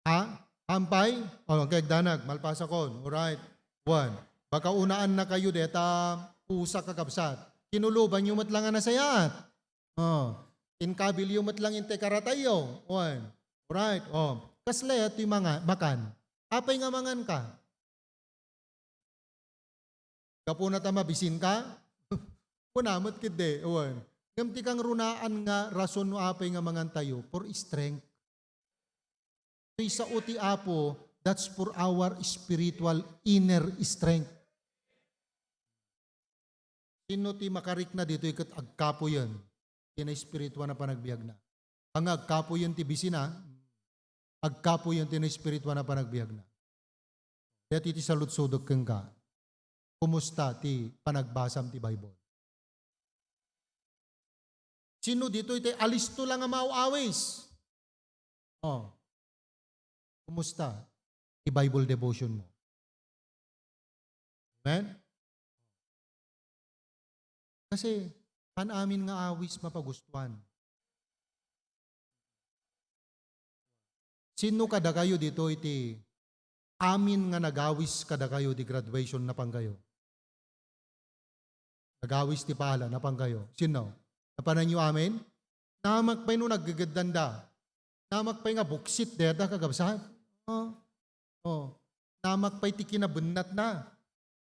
Ha? Awan pay? O, hangkay agdanag. Malpasakon. Alright. One. Baka unaannakayo dayta usa, kakabsat. Kinulubanyo met lang a nasayaat. O. Inkabilyo met lang intay karatayyo. One. Alright. O. Kasla daytoy manga-, makan. Apay nga manganka? Gapuna ta mabisinka? Kuna met ketdi, wen. Ngem ti kangrunaan nga rason no apay nga mangantayo, for strength. Ti sao ti Apo, that's for our spiritual inner strength. Sino ti makarikna ditoy ket agkapuyen ti naespirituan a panagbiagna? Ania nga agkapuyen ti bisina, agkapuyen ti naespirituan a panagbiagna. Daytoy ti saludsodek kenka. Kumusta ti panagbasam ti Bible? Sino ditoy ti alisto lang nga maaw-awis? Oh. Kumusta ti Bible devotion mo? Amen? Kasi, haan amin nga awis mapagustuan. Sino kadakayo ditoy ti amin nga nagawis kadakayo di graduation, napankayo? Nagawis ti pala, napankayo. Sino? Napananyo amin? Namak pay no naggegeddanda. Namak pay nga buksit dayta, kakabsat. Oh. Oh. Namak pay ti kinabennatna.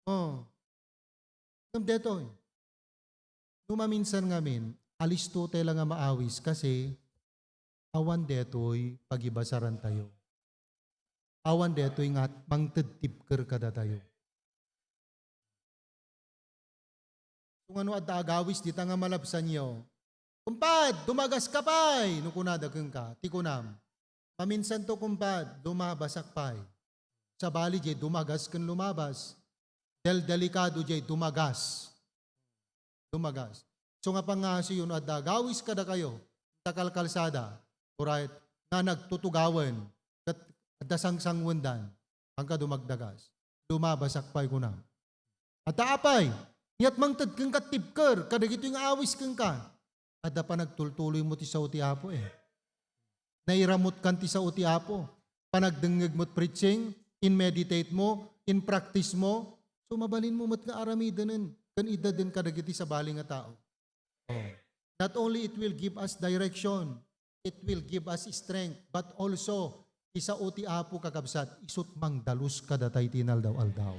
Oh. Ngem daytoy. No maminsan ngamin, alisto tay la nga maawis kasi awan daytoy pagibasarantayo. Awan daytoy nga mangted tibker kadatayo. So, nga no adda agawis dita nga malabsanyo, "Kumpad, dumagas ka pay!" no kunada kenka, ti kunam, "Maminsanto, kumpad, dumabasak pay." Sabali, diay dumagas ken lumabas, del-, delikado diay dumagas. Dumagas. So, nga pangngasiyo, no adda agawis kadakayo, ta kalkalsada, alright, nga nagtutugawen, ket adda sangsanguendan, angka dumagdagas. Lumabasak pay kunam. Adda apay, ket mangted kenka tibker, kadagitoy nga awis kenka. Adda panagtultuloy mo ti sao ti Apo eh. Nairamutkan ti sao ti Apo. Panagdengngeg mo preaching, in meditate mo, in practice mo, so mabalin mo met nga aramidenen ken ideden kadagiti sabali nga tao. Oh. Not only it will give us direction, it will give us strength, but also, ti sao ti Apo, kakabsat, isut' mangdalus kadatayo ti inaldaw-aldaw.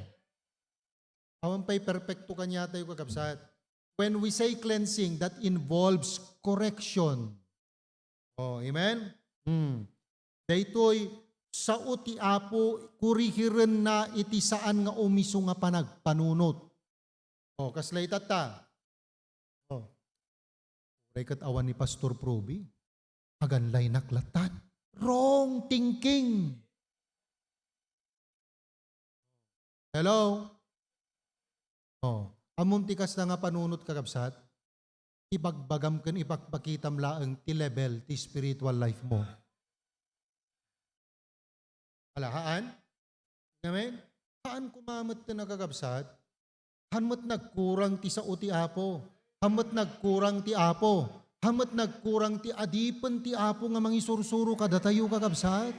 Awan pay perpekto kaniatayo, kakabsat. When we say cleansing, that involves correction. Oh, amen? Hmm. Daytoy, sao ti Apo, kurihirenna iti saan nga umiso nga panagpanunot. Oh, kasla itatta. Oh. Uray ket awan ni Pastor Proby, aganlaynak lattan. Wrong thinking. Hello? Oh, ammom ti kasta nga panunot, kakabsat? Ibagbagam ken ipakpakitam laeng ti level ti spiritual life mo. Ala, haan? Amen? Haan koma met ti nakakabsat? Haan met nagkurang ti sao ti Apo? Haan met nagkurang ti Apo? Haan met nagkurang ti adipen ti Apo nga mangisursuro kadatayo, kakabsat?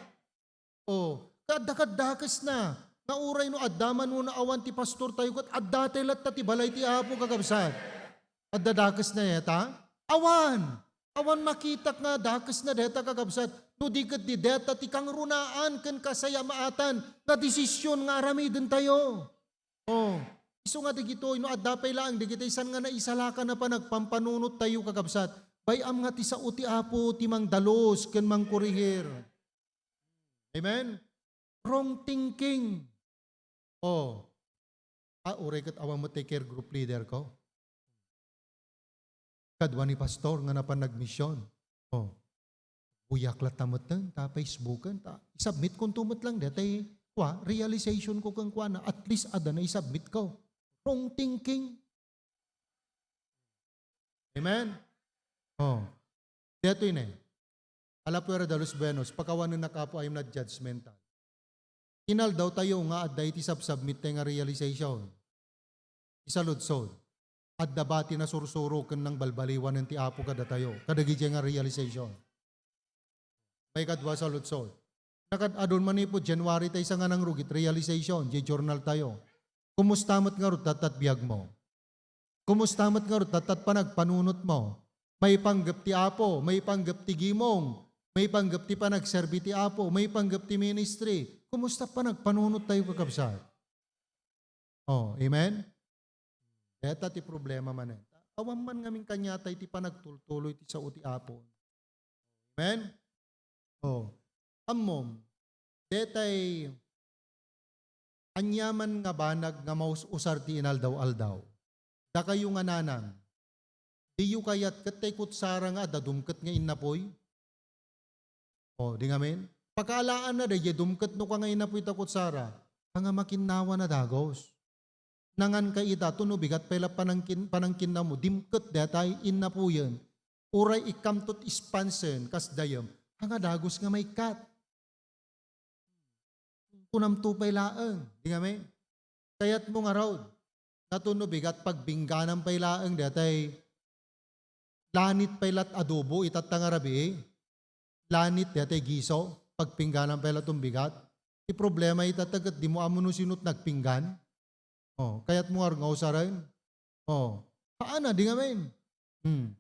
Oh, kaadda, kaddakesna. Nga uray no adda man wenno awan ti pastortayo, ket adda tay latta ti balay ti Apo, kakabsat. Adda dakesna dayta? Awan. Awan makitak nga dakesna dayta, kakabsat. No di ket di dayta ti kangrunaan ken kasayamaatan nga desisyon nga aramidentayo. Oh, isu nga dagitoy, no adda pay laeng dagiti san nga naisalakan a panagpampanunottayo, kakabsat, bay-am nga ti sao ti Apo ti mangdalus ken mangkurihir. Amen? Wrong thinking. Oh. Ah, uray ket awan met ti care group leader ko. Kadua ni pastor nga napan nagmission. Oh. Buyak latta metten, ta Facebooken, ta isubmit konto met lang, detay, kua, realization ko kenkuana, at least adda naisubmit ko. Wrong thinking. Amen? Oh. Detoy ne. Ala puera de los buenos, pakawanennak, Apo, I am not judgmental. Inaldaw tayo nga adda iti subsubmit tayo nga realization. Isaludsod. Adda ba ti nasursuro ken nangbalbaliwanen ti Apo kadatayo? Kadagiti nga realization. Maikadua, saludsod. Nakad-adun manipud January tayo sa nga nangrugit realization, di journal tayo. Kumusta met ngarud tattat biag mo? Kumusta met ngarud tattat panagpanunot mo? Maipanggep ti Apo, maipanggep ti gimong, maipanggep ti panagserbi ti Apo, maipanggep ti ministry. Kumusta panagpanunot tayo, kakabsat? Oh, amen? Deta ti problema manen. Awan man ngamin kaniatay ti panagtultuloy ti sao ti Apo. Amen? Oh. Ammom, detay aniaman nga banag nga maus-usar ti inaldaw-aldaw. Dakayo nga nanang, diyo kayat ket tay kutsara nga adda dumket nga innapuy? Oh, di ngamin? Pakaalaanna daydiay dumket no ka nga innapuy ta kutsara, haan nga makinnawa na dagus. Nangan ka ita, to no bigat pay la panangkin-, panangkinnawmo, dimket detay innapuyen. Uray ikkamto ti sponsen, kas dayem, haan nga dagus nga maikkat. Kunamto pay laeng, di ngamin? Kayatmo ngarud, nga to no bigat pagpingganan pay laeng, detay lanit pay lat adobo, itatta nga rabii. Lanit, detay giso, pagpingganan pay lat umbigat. Ti problema itatta ket dimo ammo no sinot nagpinggan. Oh, kayatmo ngarud nga usaren? Oh, haan a, di ngamin? Hmm.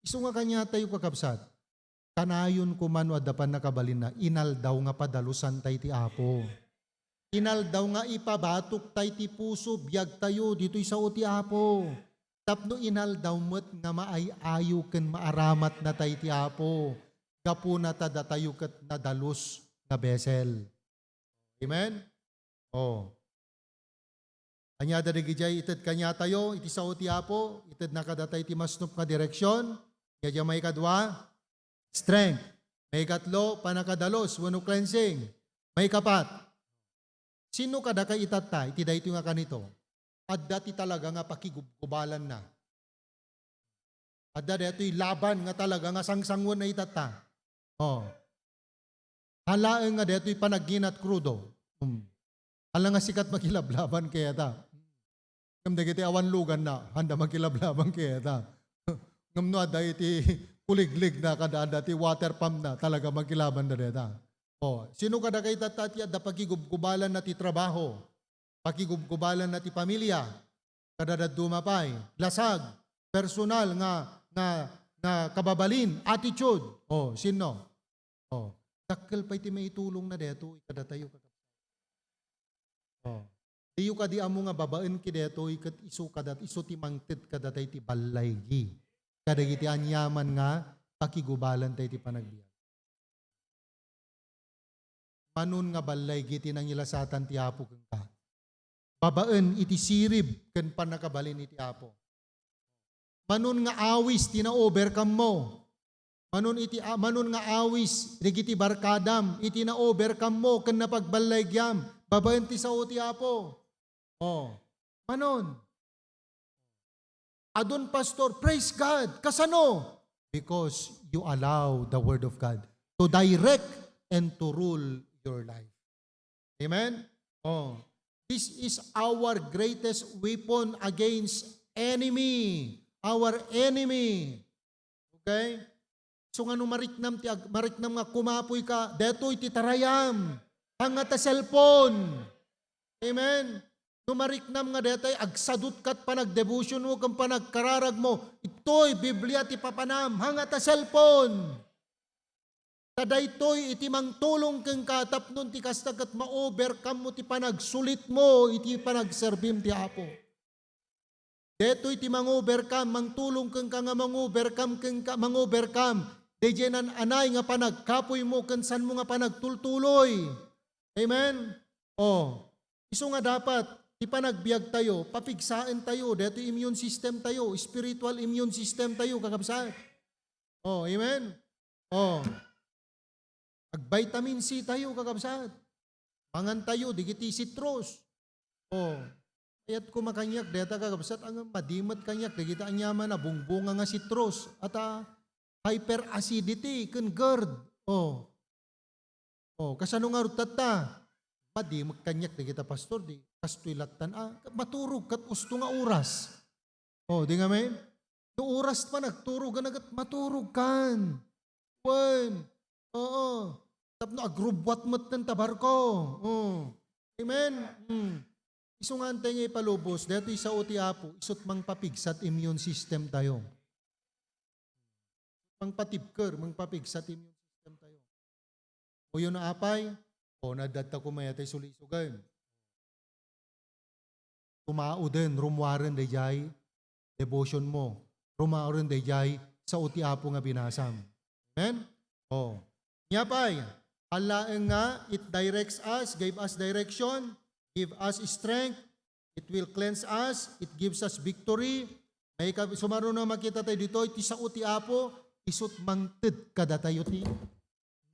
Isu nga kaniatayo, kakabsat, kanayon koma no adda pannakabalinna, inaldaw nga padalusan tay ti Apo. Inaldaw nga ipabatok tay ti puso, biag tayo, ditoy sao ti Apo. Tapno inaldaw met nga maay-ayo ken maaramatna tay ti Apo. Gapuna ta datayo ket nadalus nga besel. Amen? Oh. Ania dagiti ited kaniatayo iti sao ti Apo, itedna kadatayo ti masnop nga direksion. Ania diay maikadua? Strength. Maikatlo, pannakadalus wenno cleansing. Maikapat, sino kadaka itatta iti daytoy nga kanito? Adda ti talaga nga pakigubgubalanna. Adda daytoy laban nga talaga nga sangsanguenna itatta. Oh. Haan laeng nga daytoy panagngina ti krudo. Hmm. Hala nga sika ti makilablaban kayata. Ngem dagiti awan luganna, haanda makilablaban kayata. Ngem no adda iti kuligligna, kada adda ti water pumpna, talaga makilabanda dayta. O, sino kadakayta ti adda pakigubgubalanna ti trabaho? Pakigubgubalanna ti pamilya? Kada dadduma pay, lasag, personal nga, nga, nga kababalin, attitude. O, sino? O, dakkel pay ti maitulongna daytoy kadatayo, kakabsat. O, diyo kadi ammo nga babaen kadaytoy ket isu kadat-, isu ti mangted kadatay ti ballaygi kadagiti aniaman nga pakigubalan tayo ti panagbiag. Manon nga ballaygi ti nangilasatan ti Apo kenka. Babaen iti sirib ken pannakabalin iti Apo. Manon nga awis ti na-overcome mo. Manon iti, a-, manon nga awis dagiti barkadam iti na-overcome mo ken napagballaygiam babaen ti sao ti Apo. O, manon. Adun, Pastor, praise God. Kasano? Because you allow the Word of God to direct and to rule your life. Amen? O, this is our greatest weapon against enemy. Our enemy. Okay? So, nga no mariknam ti ag-, mariknam nga kumapoyka, daytoy ti tarayam. Haan nga ta cellphone. Amen? No mariknam nga daytoy, agsadutkat panagdevotion mo ken panagkararag mo, itoy Biblia ti papanam. Haan nga ta cellphone. Ta daytoy iti mangtulong kenka tapno ti kasta ket ma-overcome mo ti panagsulit mo iti panagserbim ti Apo. Daytoy ti mang-overcome, mangtulong kenka nga mang-overcome kenka, mang-overcome. Daydiay nan-anay nga panagkapoy mo ken sanmo nga panagtultuloy. Amen? O, isu nga dapat ti panagbiag tayo, papigsaen tayo, daytoy immune system tayo, spiritual immune system tayo, kakabsat. O, amen? O, ag-vitamin C tayo, kakabsat. Mangan tayo dagiti citrus. O, ayat ko makaniak dayta, kakabsat, ang madimet kaniak dagiti aniaman a bungbunga nga citrus. At, ah, hyperacidity ken GERD. O. O, kasano nga rutatta? Madimek kaniak dagita, Pastor, di kastoy lattan. Ah, maturog kat usto nga oras. O, di nga, men? No oras pa nagturog, anagat maturog kan. Wen. Oo. Tapno agrubwat met ta barko. O. Amen? Hmm. Isu nga antay nga ipalubos, daytoy sao ti Apo, isut mangpapigsat immune system tayo. Mangpatibker, mangpapigsat immune system tayo. Uyo na apay, o, naddatta koma yatay sulisugan. Tumaoden, rummuaren dayjay devotion mo. Rummuaren dayjay sao ti Apo nga binasam. Amen? O. Nia pay, haan laeng nga it directs us, gave us direction, give us strength, it will cleanse us, it gives us victory. Maika-, sumaruno makita tayo ditoy, ti sao ti Apo, isut mangted kadatayo ti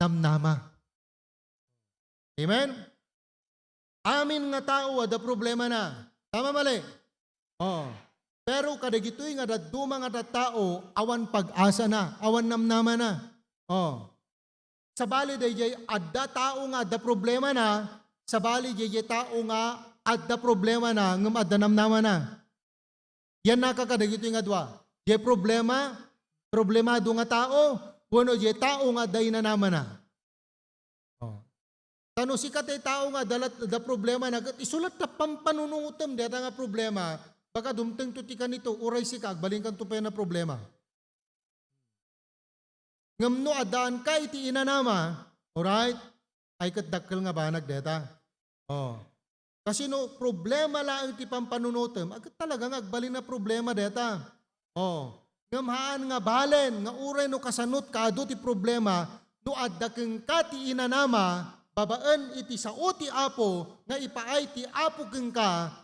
namnama. Amen? Amin nga tao adda problemana. Tama, mali? Oo. Pero kadagitoy nga dadduma nga tattao, awan pag-asana, awan namnamana. Oo. Sabali dayjay adda tao nga adda problemana, sabali dayjay tao nga adda problemana, ngem adda namnamana. Yannaka kadagitoy nga dua. Diay problema, problemado nga tao, wenno diay tao nga adda inanamana. Oh. Ta no sika tay tao nga adda lat-, adda problemana, ket isu latta pampanunutem dayta nga problema, baka dumtengto ti kanito, uray sika, agbalinkanto pay a problema. Ngem no addaanka iti inanama, alright? Ay ket dakkel nga banag dayta. Oh. Kasino problema laeng ti pampanunutem? Ket talaga nga agbalin a problema dayta. Oh. Ngem haan nga balen nga uray no kasanotka adu ti problema, no adda kenka ti inanama babaen iti sao ti Apo nga ipaay ti Apo kenka,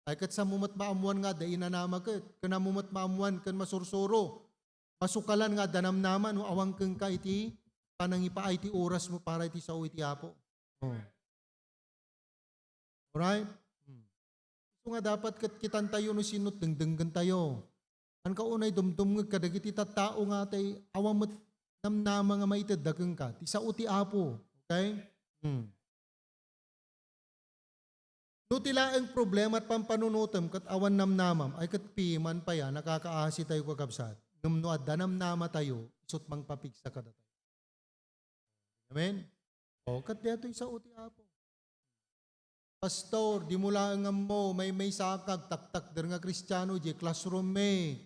ay ket saanmo met maammuan nga adda inanama ket, ken ammo met maammuan ken masursuro, masukalan nga adda namnama no awan kenka iti panangipaay ti orasmo para iti sao iti Apo. Oh. Alright? Hmm. Isu nga dapat ket kitantayo no sino dengdengngentayo. Haan ka unay dumdumngeg kadagiti tattao nga tay awan met namnama nga maitedda kenka. Ti sao ti Apo. Okay? Hmm. No ti laeng problema at pampanunutem ket awan namnamam, ay ket piman pay a, nakakaasi tayo, kakabsat. Ngem no adda namnama tayo, isut' mangpapigsa kadatayo. Amen? O, ket daytoy sao ti Apo. Pastor, dimo laeng ammo, maymaysa ka, agtaktakder nga Kristiano, idiay classroom mi.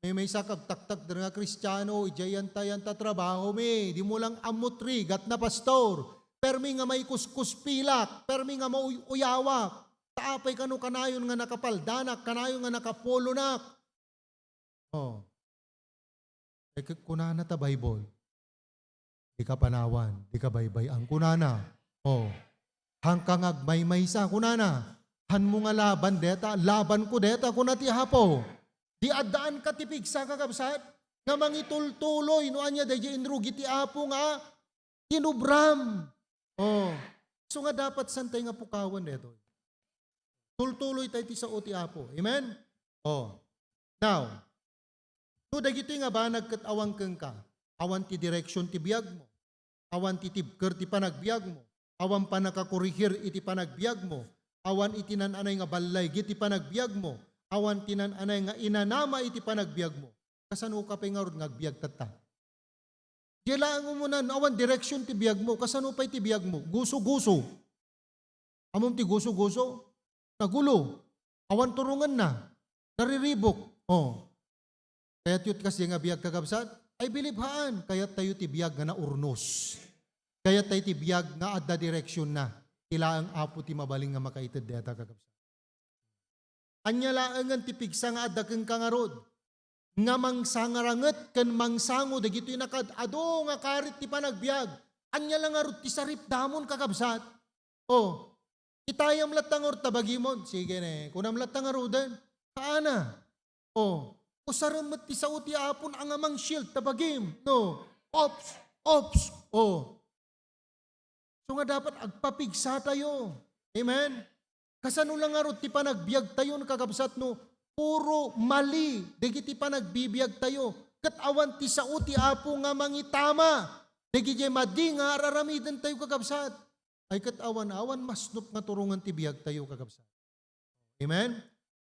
Maymaysa ka, agtaktakder nga Kristiano, idiay yanta, yanta trabaho mi. Dimo lang ammo ti rigatna, pastor. Permi nga maikuskuspilak, permi nga mauy-uyawak. Ta apay kano kanayon nga nakapaldanak, kanayon nga nakapolonak. Oh. Eh, k-, kunana ta Bible. Dika panawan, dika baybay-an. Kunana. Oh. Hanka nga agmaymaysa, kunana. Hanmo nga laban deta, labanko deta, kuna ti Apo. Di addaanka ti pigsa, kakabsat, nga mangitultuloy no ania daydiay inrugi ti Apo nga inubram. Oh. So nga dapat saan tay nga pukawan detoy. Tultuloy tay ti sao ti Apo. Amen? Oh. Now, no dagitoy nga banag ket awan kenka, awan ti direksion ti biagmo, awan ti tibker ti panagbiagmo, awan pannakakorihir iti panagbiagmo, awan iti nan-anay nga ballaygi ti panagbiagmo, awan ti nan-anay nga inanama iti panagbiagmo, kasanoka pay ngarud nga agbiag tatta? Diay laeng umunan, awan direksion ti biagmo. Kasano pay ti biagmo? Guso-guso. Ammom ti guso-guso? Nagulo. Awan turongenna. Nariribuk. Oh. Kayatyo ti kasdiay nga biag, kakabsat? I believe haan. Kayattayo ti biag nga naurnos. Kayattayo ti biag nga adda direksionna. Ti laeng Apo ti mabalin nga makaited dayta, kakabsat. Ania laengen ti pigsa nga adda kenka ngarud, nga mangsangaranget ken mangsango dagitoy nakaad-ado nga karit ti panagbiag? Ania la ngarud ti saripdamon, kakabsat? Oh, itayam latta ngarud ta bagimon. Sige ne, kunam latta ngaruden. Kaana. Oh, usarem met ti sao ti Apon a nga mang-shield ta bagim. No. Ops, ops. Oh. So nga dapat agpapigsatayo. Amen? Kasano la ngarud ti panagbiagtayo, kakabsat, no puro mali dagiti panagbibiagtayo, ket awan ti sao ti Apo nga mangitama dagiti madi nga ar-aramidentayo, kakabsat? Ay, ket awan, awan masnop nga turongen ti biagtayo, kakabsat. Amen?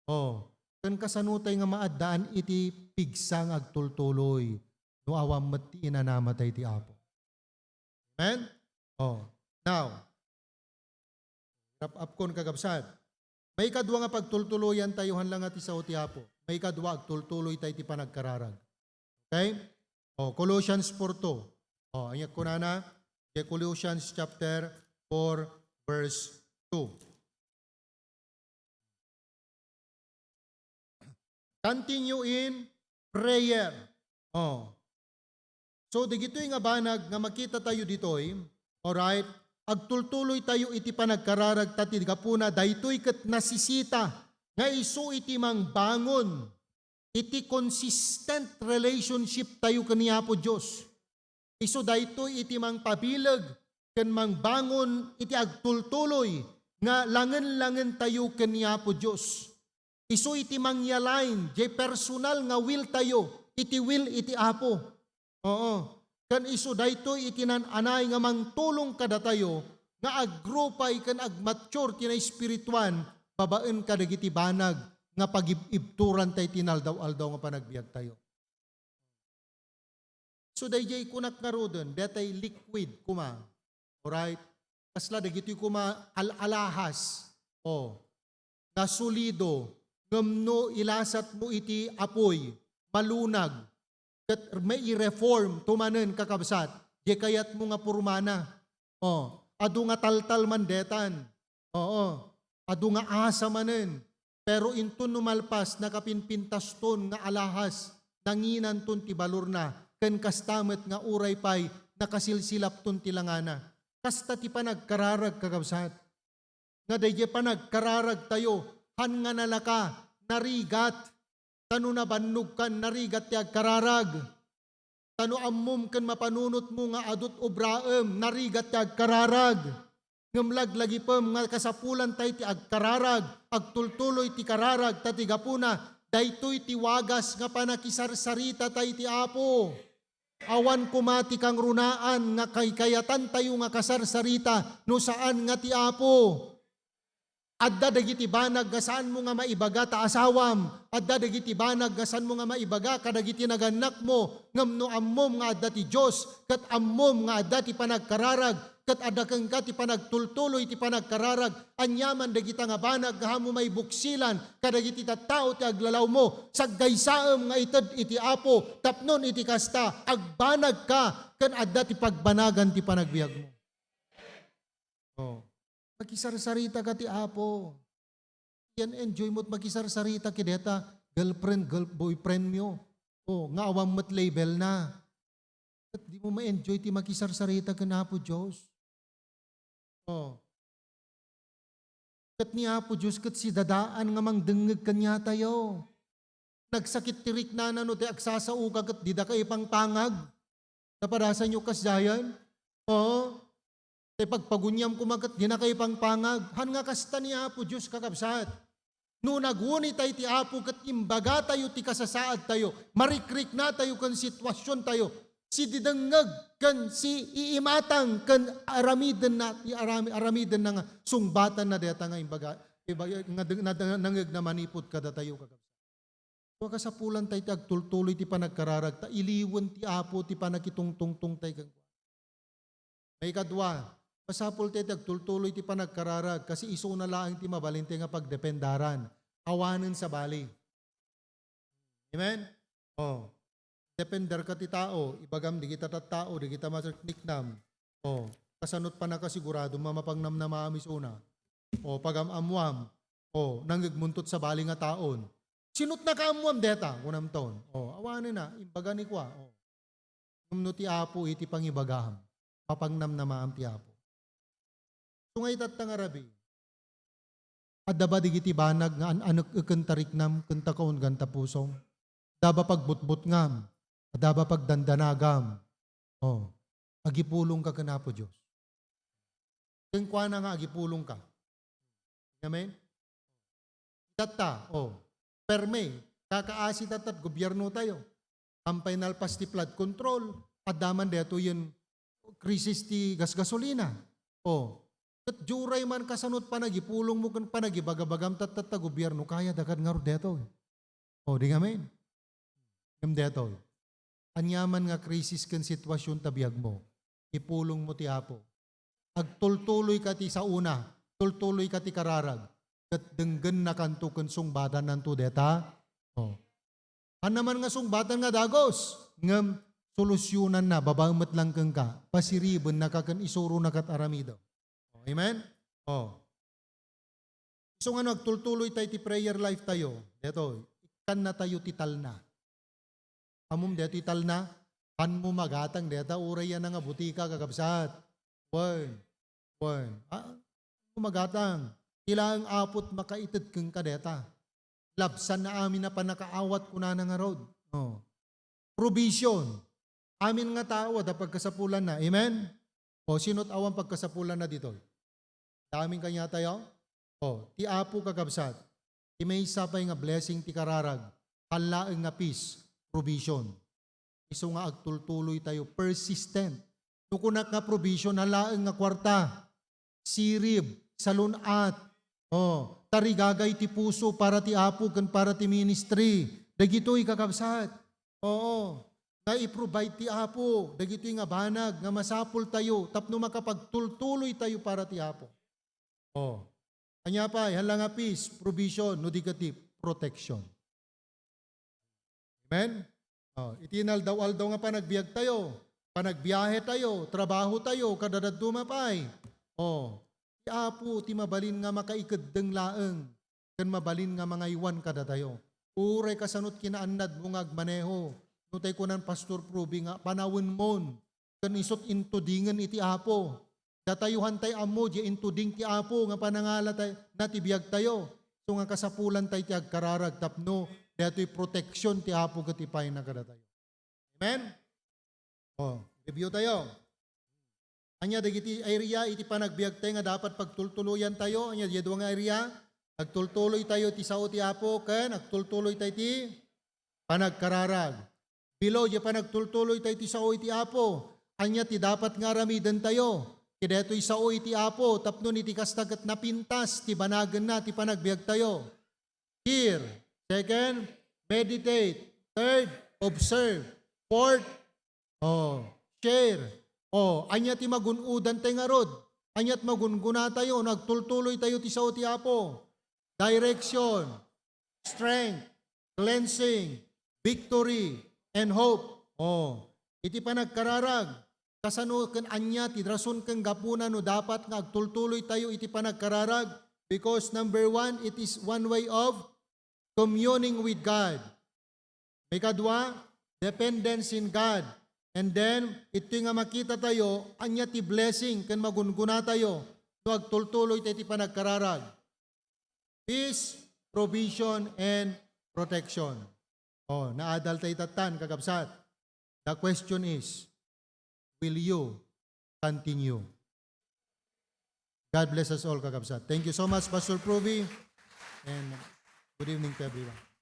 Oh, ken kasano tay nga maaddaan iti pigsa nga agtultuloy no awan met ti inanama tay ti Apo? Amen? Oh, now, wrap up kon, kakabsat. Maikadua nga pagtultuloyan tayo, haan la nga ti sao ti Apo. Maikadua, agtultuloy tay ti panagkararag. Okay? Oh, Colossians four two. Oh, ania kunana? Kay Colossians chapter four, verse two. Continue in prayer. Oh. So, digitoy nga banag nga makita tayo ditoy, alright, agtultuloy tayo iti panagkararag ta ti gapuna, daytoy ket nasisita nga isu iti mangbangon iti consistent relationship tayo ken ni Apo Dios. Isu daytoy iti mangpabileg ken mangbangon iti agtultuloy nga langen-langen tayo ken ni Apo Dios. Isu iti mangyalain jay personal nga will tayo iti will iti Apo. Oo. Ken isu daytoy iti nan-anay nga mangtulong kadatayo nga agrupay ken agmature ti naespirituan babaen kadagiti banag nga pagib-ibturan tay ti naldaw-aldaw nga panagbiag tayo. So, daydiay kunak ngaruden, detay liquid koma. Alright? Kasla dagitoy koma al-alahas. O, nga solido, ngem no ilasat mo iti apoy, malunag, ket maireform to manen, kakabsat, di kayat mo nga purmana. O, adu nga taltal man detan. Oo, adu nga asa manen. Pero inton no malpas, nakapinpintaston nga alahas, nanginanton ti balorna, ken kasta met nga uray pay nakasilsilapton ti langana. Kasta ti panagkararag, kakabsat. Nga daydiay panagkararag tayo, han nga nalaka, narigat. Ta no nabannogkan, narigat ti agkararag. Ta no ammom ken mapanunotmo nga adu't obraem, narigat ti agkararag. Ngem laglagipem nga kasapulan tay ti agkararag, agtultuloy ti kararag, ta ti gapuna, daytoy ti wagas nga panakisarsarita tay ti Apo. Awan koma ti kangrunaan nga kaykayatan tayo nga kasarsarita no saan nga ti Apo. Adda dagiti banag nga saanmo nga maibaga ta asawam. Adda dagiti banag nga saanmo nga maibaga kadagiti nagannakmo. Ngem no ammom nga adda ti Dios, ket ammom nga adda ti panagkararag, ket adda kenka ti panagtultuloy ti panagkararag, aniaman dagita nga banag nga ammo maibuksilan kadagiti tattao ti aglalawmo, saggaysaem nga ited iti Apo, tapnon iti kasta, agbanagka ken adda ti pagbanagan ti panagbiagmo. Oh. Makisarsarita ka ti Apo. Yan enjoy mo't makisarsarita ket deta girlfriend, girl-, boyfriend mo. Oh, nga awan met label na. Ket di mo ma-enjoy ti makisarsarita ken Apo Dios. Oh. Ket ni Apo Dios ket sidadaan nga mangdengngeg kaniatayo. Nagsakit ti riknana no ti agsasaoka ket dida ka ipangpangag. Napadasanyo kasdiayan? Oo. Ti pagpaguniam koma ket dina ka ipangpangag. Han nga kasta ni Apo Dios, kakabsat. No naguni tay ti Apo ket imbagatayo ti kasasaadtayo, marikriknatayo ken sitwasiontayo, sididengngeg ken siiimatang ken aramidenna ti arami-, aramidenna nga sungbatanna dayta nga imbaga, iba-, nga deng-, na-, na-, nangngegna manipud kadatayo, kakabsat. Kua kasapulan tay ti agtultuloy ti panagkararag, ta iliwen ti Apo ti panakitungtungtong tay kenkuana. Maikadua, masapul tay ti agtultuloy ti panagkararag, kasi isuna laeng ti mabalin tay nga pagdependaran. Awanen sabali. Amen? Oh. Depender ka ti tao, ibagam dagita tattao, dagita matiktiknam. Oh, kasanot pannakasigurado, mapangnamnamaam isuna. Oh, pagam-ammuam. Oh, nangngegmonto ti sabali nga taon. Sinot nakaammuam deta, kunamton. Oh, awanen na, imbaga ni kua. Oh. Ngem no ti Apo iti pangibagam, mapangnamnamaam ti Apo. So nga itatta nga rabii, adda ba dagiti banag nga an-anek-eken ta riknam ken ta kaunggan ta pusom? Adda ba pagbutbutngam? Adda ba pagdandanagam? Oh, agipulongka ken Apo Dios. Kenkuana nga agipulongka. Amen? Itatta, oh, perme, kakaasi tatta ti gobierno tayo. Ampay nalpas ti flood control, adda man detoyen krisis ti gasgasolina. Oh, ket diay uray man kasanot panagipulongmo ken panagibagabagam tatta ti gobierno, kayada kad ngarud detoy. Oh, di ngamin. Ngem detoy. Aniaman nga krisis ken sitwasion ta biagmo, ipulongmo ti Apo. Agtultuloy ka ti saona, tultuloy ka ti kararag, ket denggennakanto ken sungbatannanto deta. Oh. Haan man nga sungbatan nga dagus, ngem solusyonanna, babaen met laeng kenka, pasiribennaka ken isuronaka ti aramidem. Oh, amen? Oh. Isu nga no agtultuloy tay ti prayer life tayo, detoy, ikkannatayo ti talna. Ammom detoy talna? Haanmo magatang deta uray a nangabutika, kakabsat. Wen. Wen. Ah, haanmo magatang. Ti laeng Apo ti makaited kenka deta. Labsan na amin a pannakaawat, kunana ngarud. Oh. Provision. Amin nga tao, adda pagkasapulanna. Amen? O, sino't awan pagkasapulanna ditoy? Amin kaniatayo? O, ti Apo, kakabsat, ti maysa pay nga blessing ti kararag, haan laeng nga peace, provision. Isu nga agtultuloy tayo, persistent. No kunak nga provision, haan laeng nga kuarta, sirib, salun-at, oh, tarigagay ti puso para ti Apo ken para ti ministry. Dagitoy, kakabsat. Oo. Nga i-provide ti Apo dagitoy nga banag nga masapul tayo tapno makapagtultuloy tayo para ti Apo. Oh. Ania pay, haan la nga peace, provision, no di ket ti protection. Amen? Oh, iti inaldaw-aldaw nga panagbiag tayo, panagbiahe tayo, trabaho tayo, kada dadduma pay. Oh, ti Apo ti mabalin nga makaikeddeng laeng, ken mabalin nga mangaywan kadatayo. Uray kasanot kinaannadmo nga agmaneho, no tay kunan Pastor Proby nga panawenmon, ken isut' intudingen iti Apo. Datayo hantay ammo, diay intuding ti Apo nga panangalatay na ti biagtayo. So nga kasapulan tay ti agkararag tapno daytoy protection ti Apo ket ipayna kadatayo. Amen? Oh, review tayo. Ania dagiti area iti panagbiagtay nga dapat pagtultuloyan tayo? Ania diay dua nga area? Agtultuloy tayo ti sao ti Apo ken agtultuloy tayo ti panagkararag. Below, diay panagtultuloy tayo iti sao iti Apo. Ania ti dapat nga aramiden tayo? Ket daytoy sao iti Apo, tapno iti kasta ket napintas ti banagenna ti panagbiag tayo. Hear. Second, meditate. Third, observe. Fourth, oh, share. Oh, ania ti magun-udan tayo ngarud? Ania ti magungguna tayo no agtultuloy tayo ti sao ti Apo? Direction, strength, cleansing, victory, and hope. Oh, iti panagkararag, kasano ken ania ti rason ken gapuna no dapat nga agtultuloy tayo iti panagkararag? Because number one, it is one way of communing with God. Maikadua, dependence in God. And then, itoy nga makita tayo, ania ti blessing ken magungguna tayo no agtultuloy tayo iti panagkararag. Peace, provision, and protection. Oh, naadal tayo tattan, kakabsat. The question is, will you continue? God bless us all, kakabsat. Thank you so much, Pastor Pruvi, and good evening to everyone.